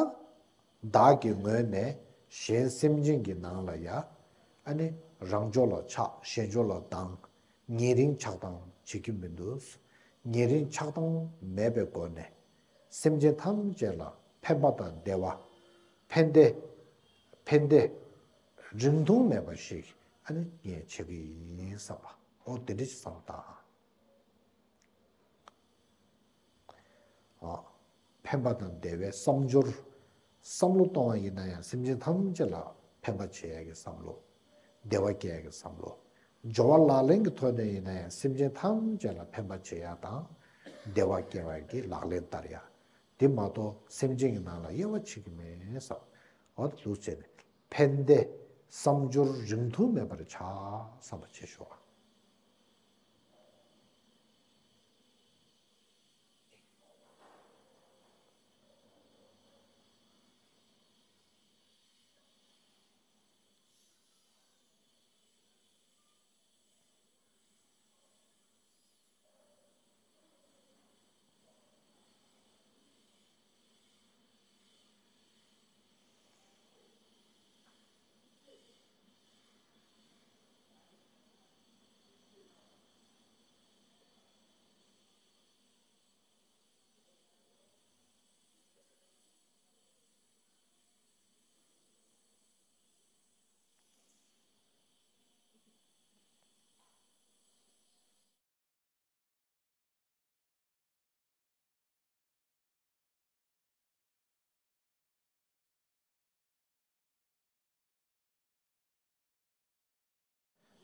བདག་གི་ངོས་ནས་གཞན་སེམས་ཅན་གྱི་ནང་ལ་ཡ་ཨ་ནི་རང་ཕྱོགས་ལ་ཆགས། གཞན་ཕྱོགས་ལ་སྡང་། ཉེ་རིང་ཆགས་སྡང་བྱེད་རྒྱུ་མི་འདུག་ཉེ་རིང་ཆགས་སྡང་མེད་པའི་སྒོ་ནས་སེམས་ཅན་ཐམས་ཅད་ལ་ཕན་པ་དང་བདེ་བ། ཕན་བདེ། ཕན་བདེ་རིང་ཐུང་མེད་པ་ཞིག་ཨ་ནི་ངས་བྱེད་ཀྱི་ཡིན་བསམ་པ། འོ་དེ་འདྲ་ཞིག་བསམ་བཏང་། ཨ། ཕན་པ་དང་བདེ་བའི་བསམ་སྦྱོར། བསམ་བློ་གཏོང་བ་ཡིན་ན་ཡང་སེམས་ཅན་ཐམས་ཅད་ལ་ཕན་པ་བྱེད་ཡ་གི་བསམ་བློ། བདེ་བ་སྐྱེ་ཡ་གི་བསམ་བློ། སྦྱོར་བ་ལག་ལེན་གྱི་ཐོག་ནས་ཡིན་ན་ཡང་སེམས་ཅན་ཐམས་ཅད་ལ་ཕན་པ་བྱེད་ཡ་དང་། བདེ་བ་སྐྱེ་བ་གི་ལག་ལེན་བསྟར་ཡ། དེ་མ་གཏོགས་སེམས་ཅན་གྱི་ནང་ལ་དབྱེ་བ་ཕྱེ་གི་མེད་བསམ། འོ་དེ་འདུག་བྱས་ནས་ཕན་བདེ་བསམ་སྦྱོར་རིང་ཐུང་མེད་པར་བྱ་བསམ་པ་བྱེད་ཤོག།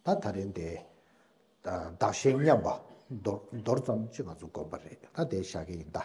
ད་ད་རིང་དེ་བདག་གཞན་མཉམ་པ་མདོར་མདོར་ཙམ་ཅིག་ང་ཚོ་སྒོམ་པ་རེད། ད་དེ་བཞག་གི་ཡིན་ད།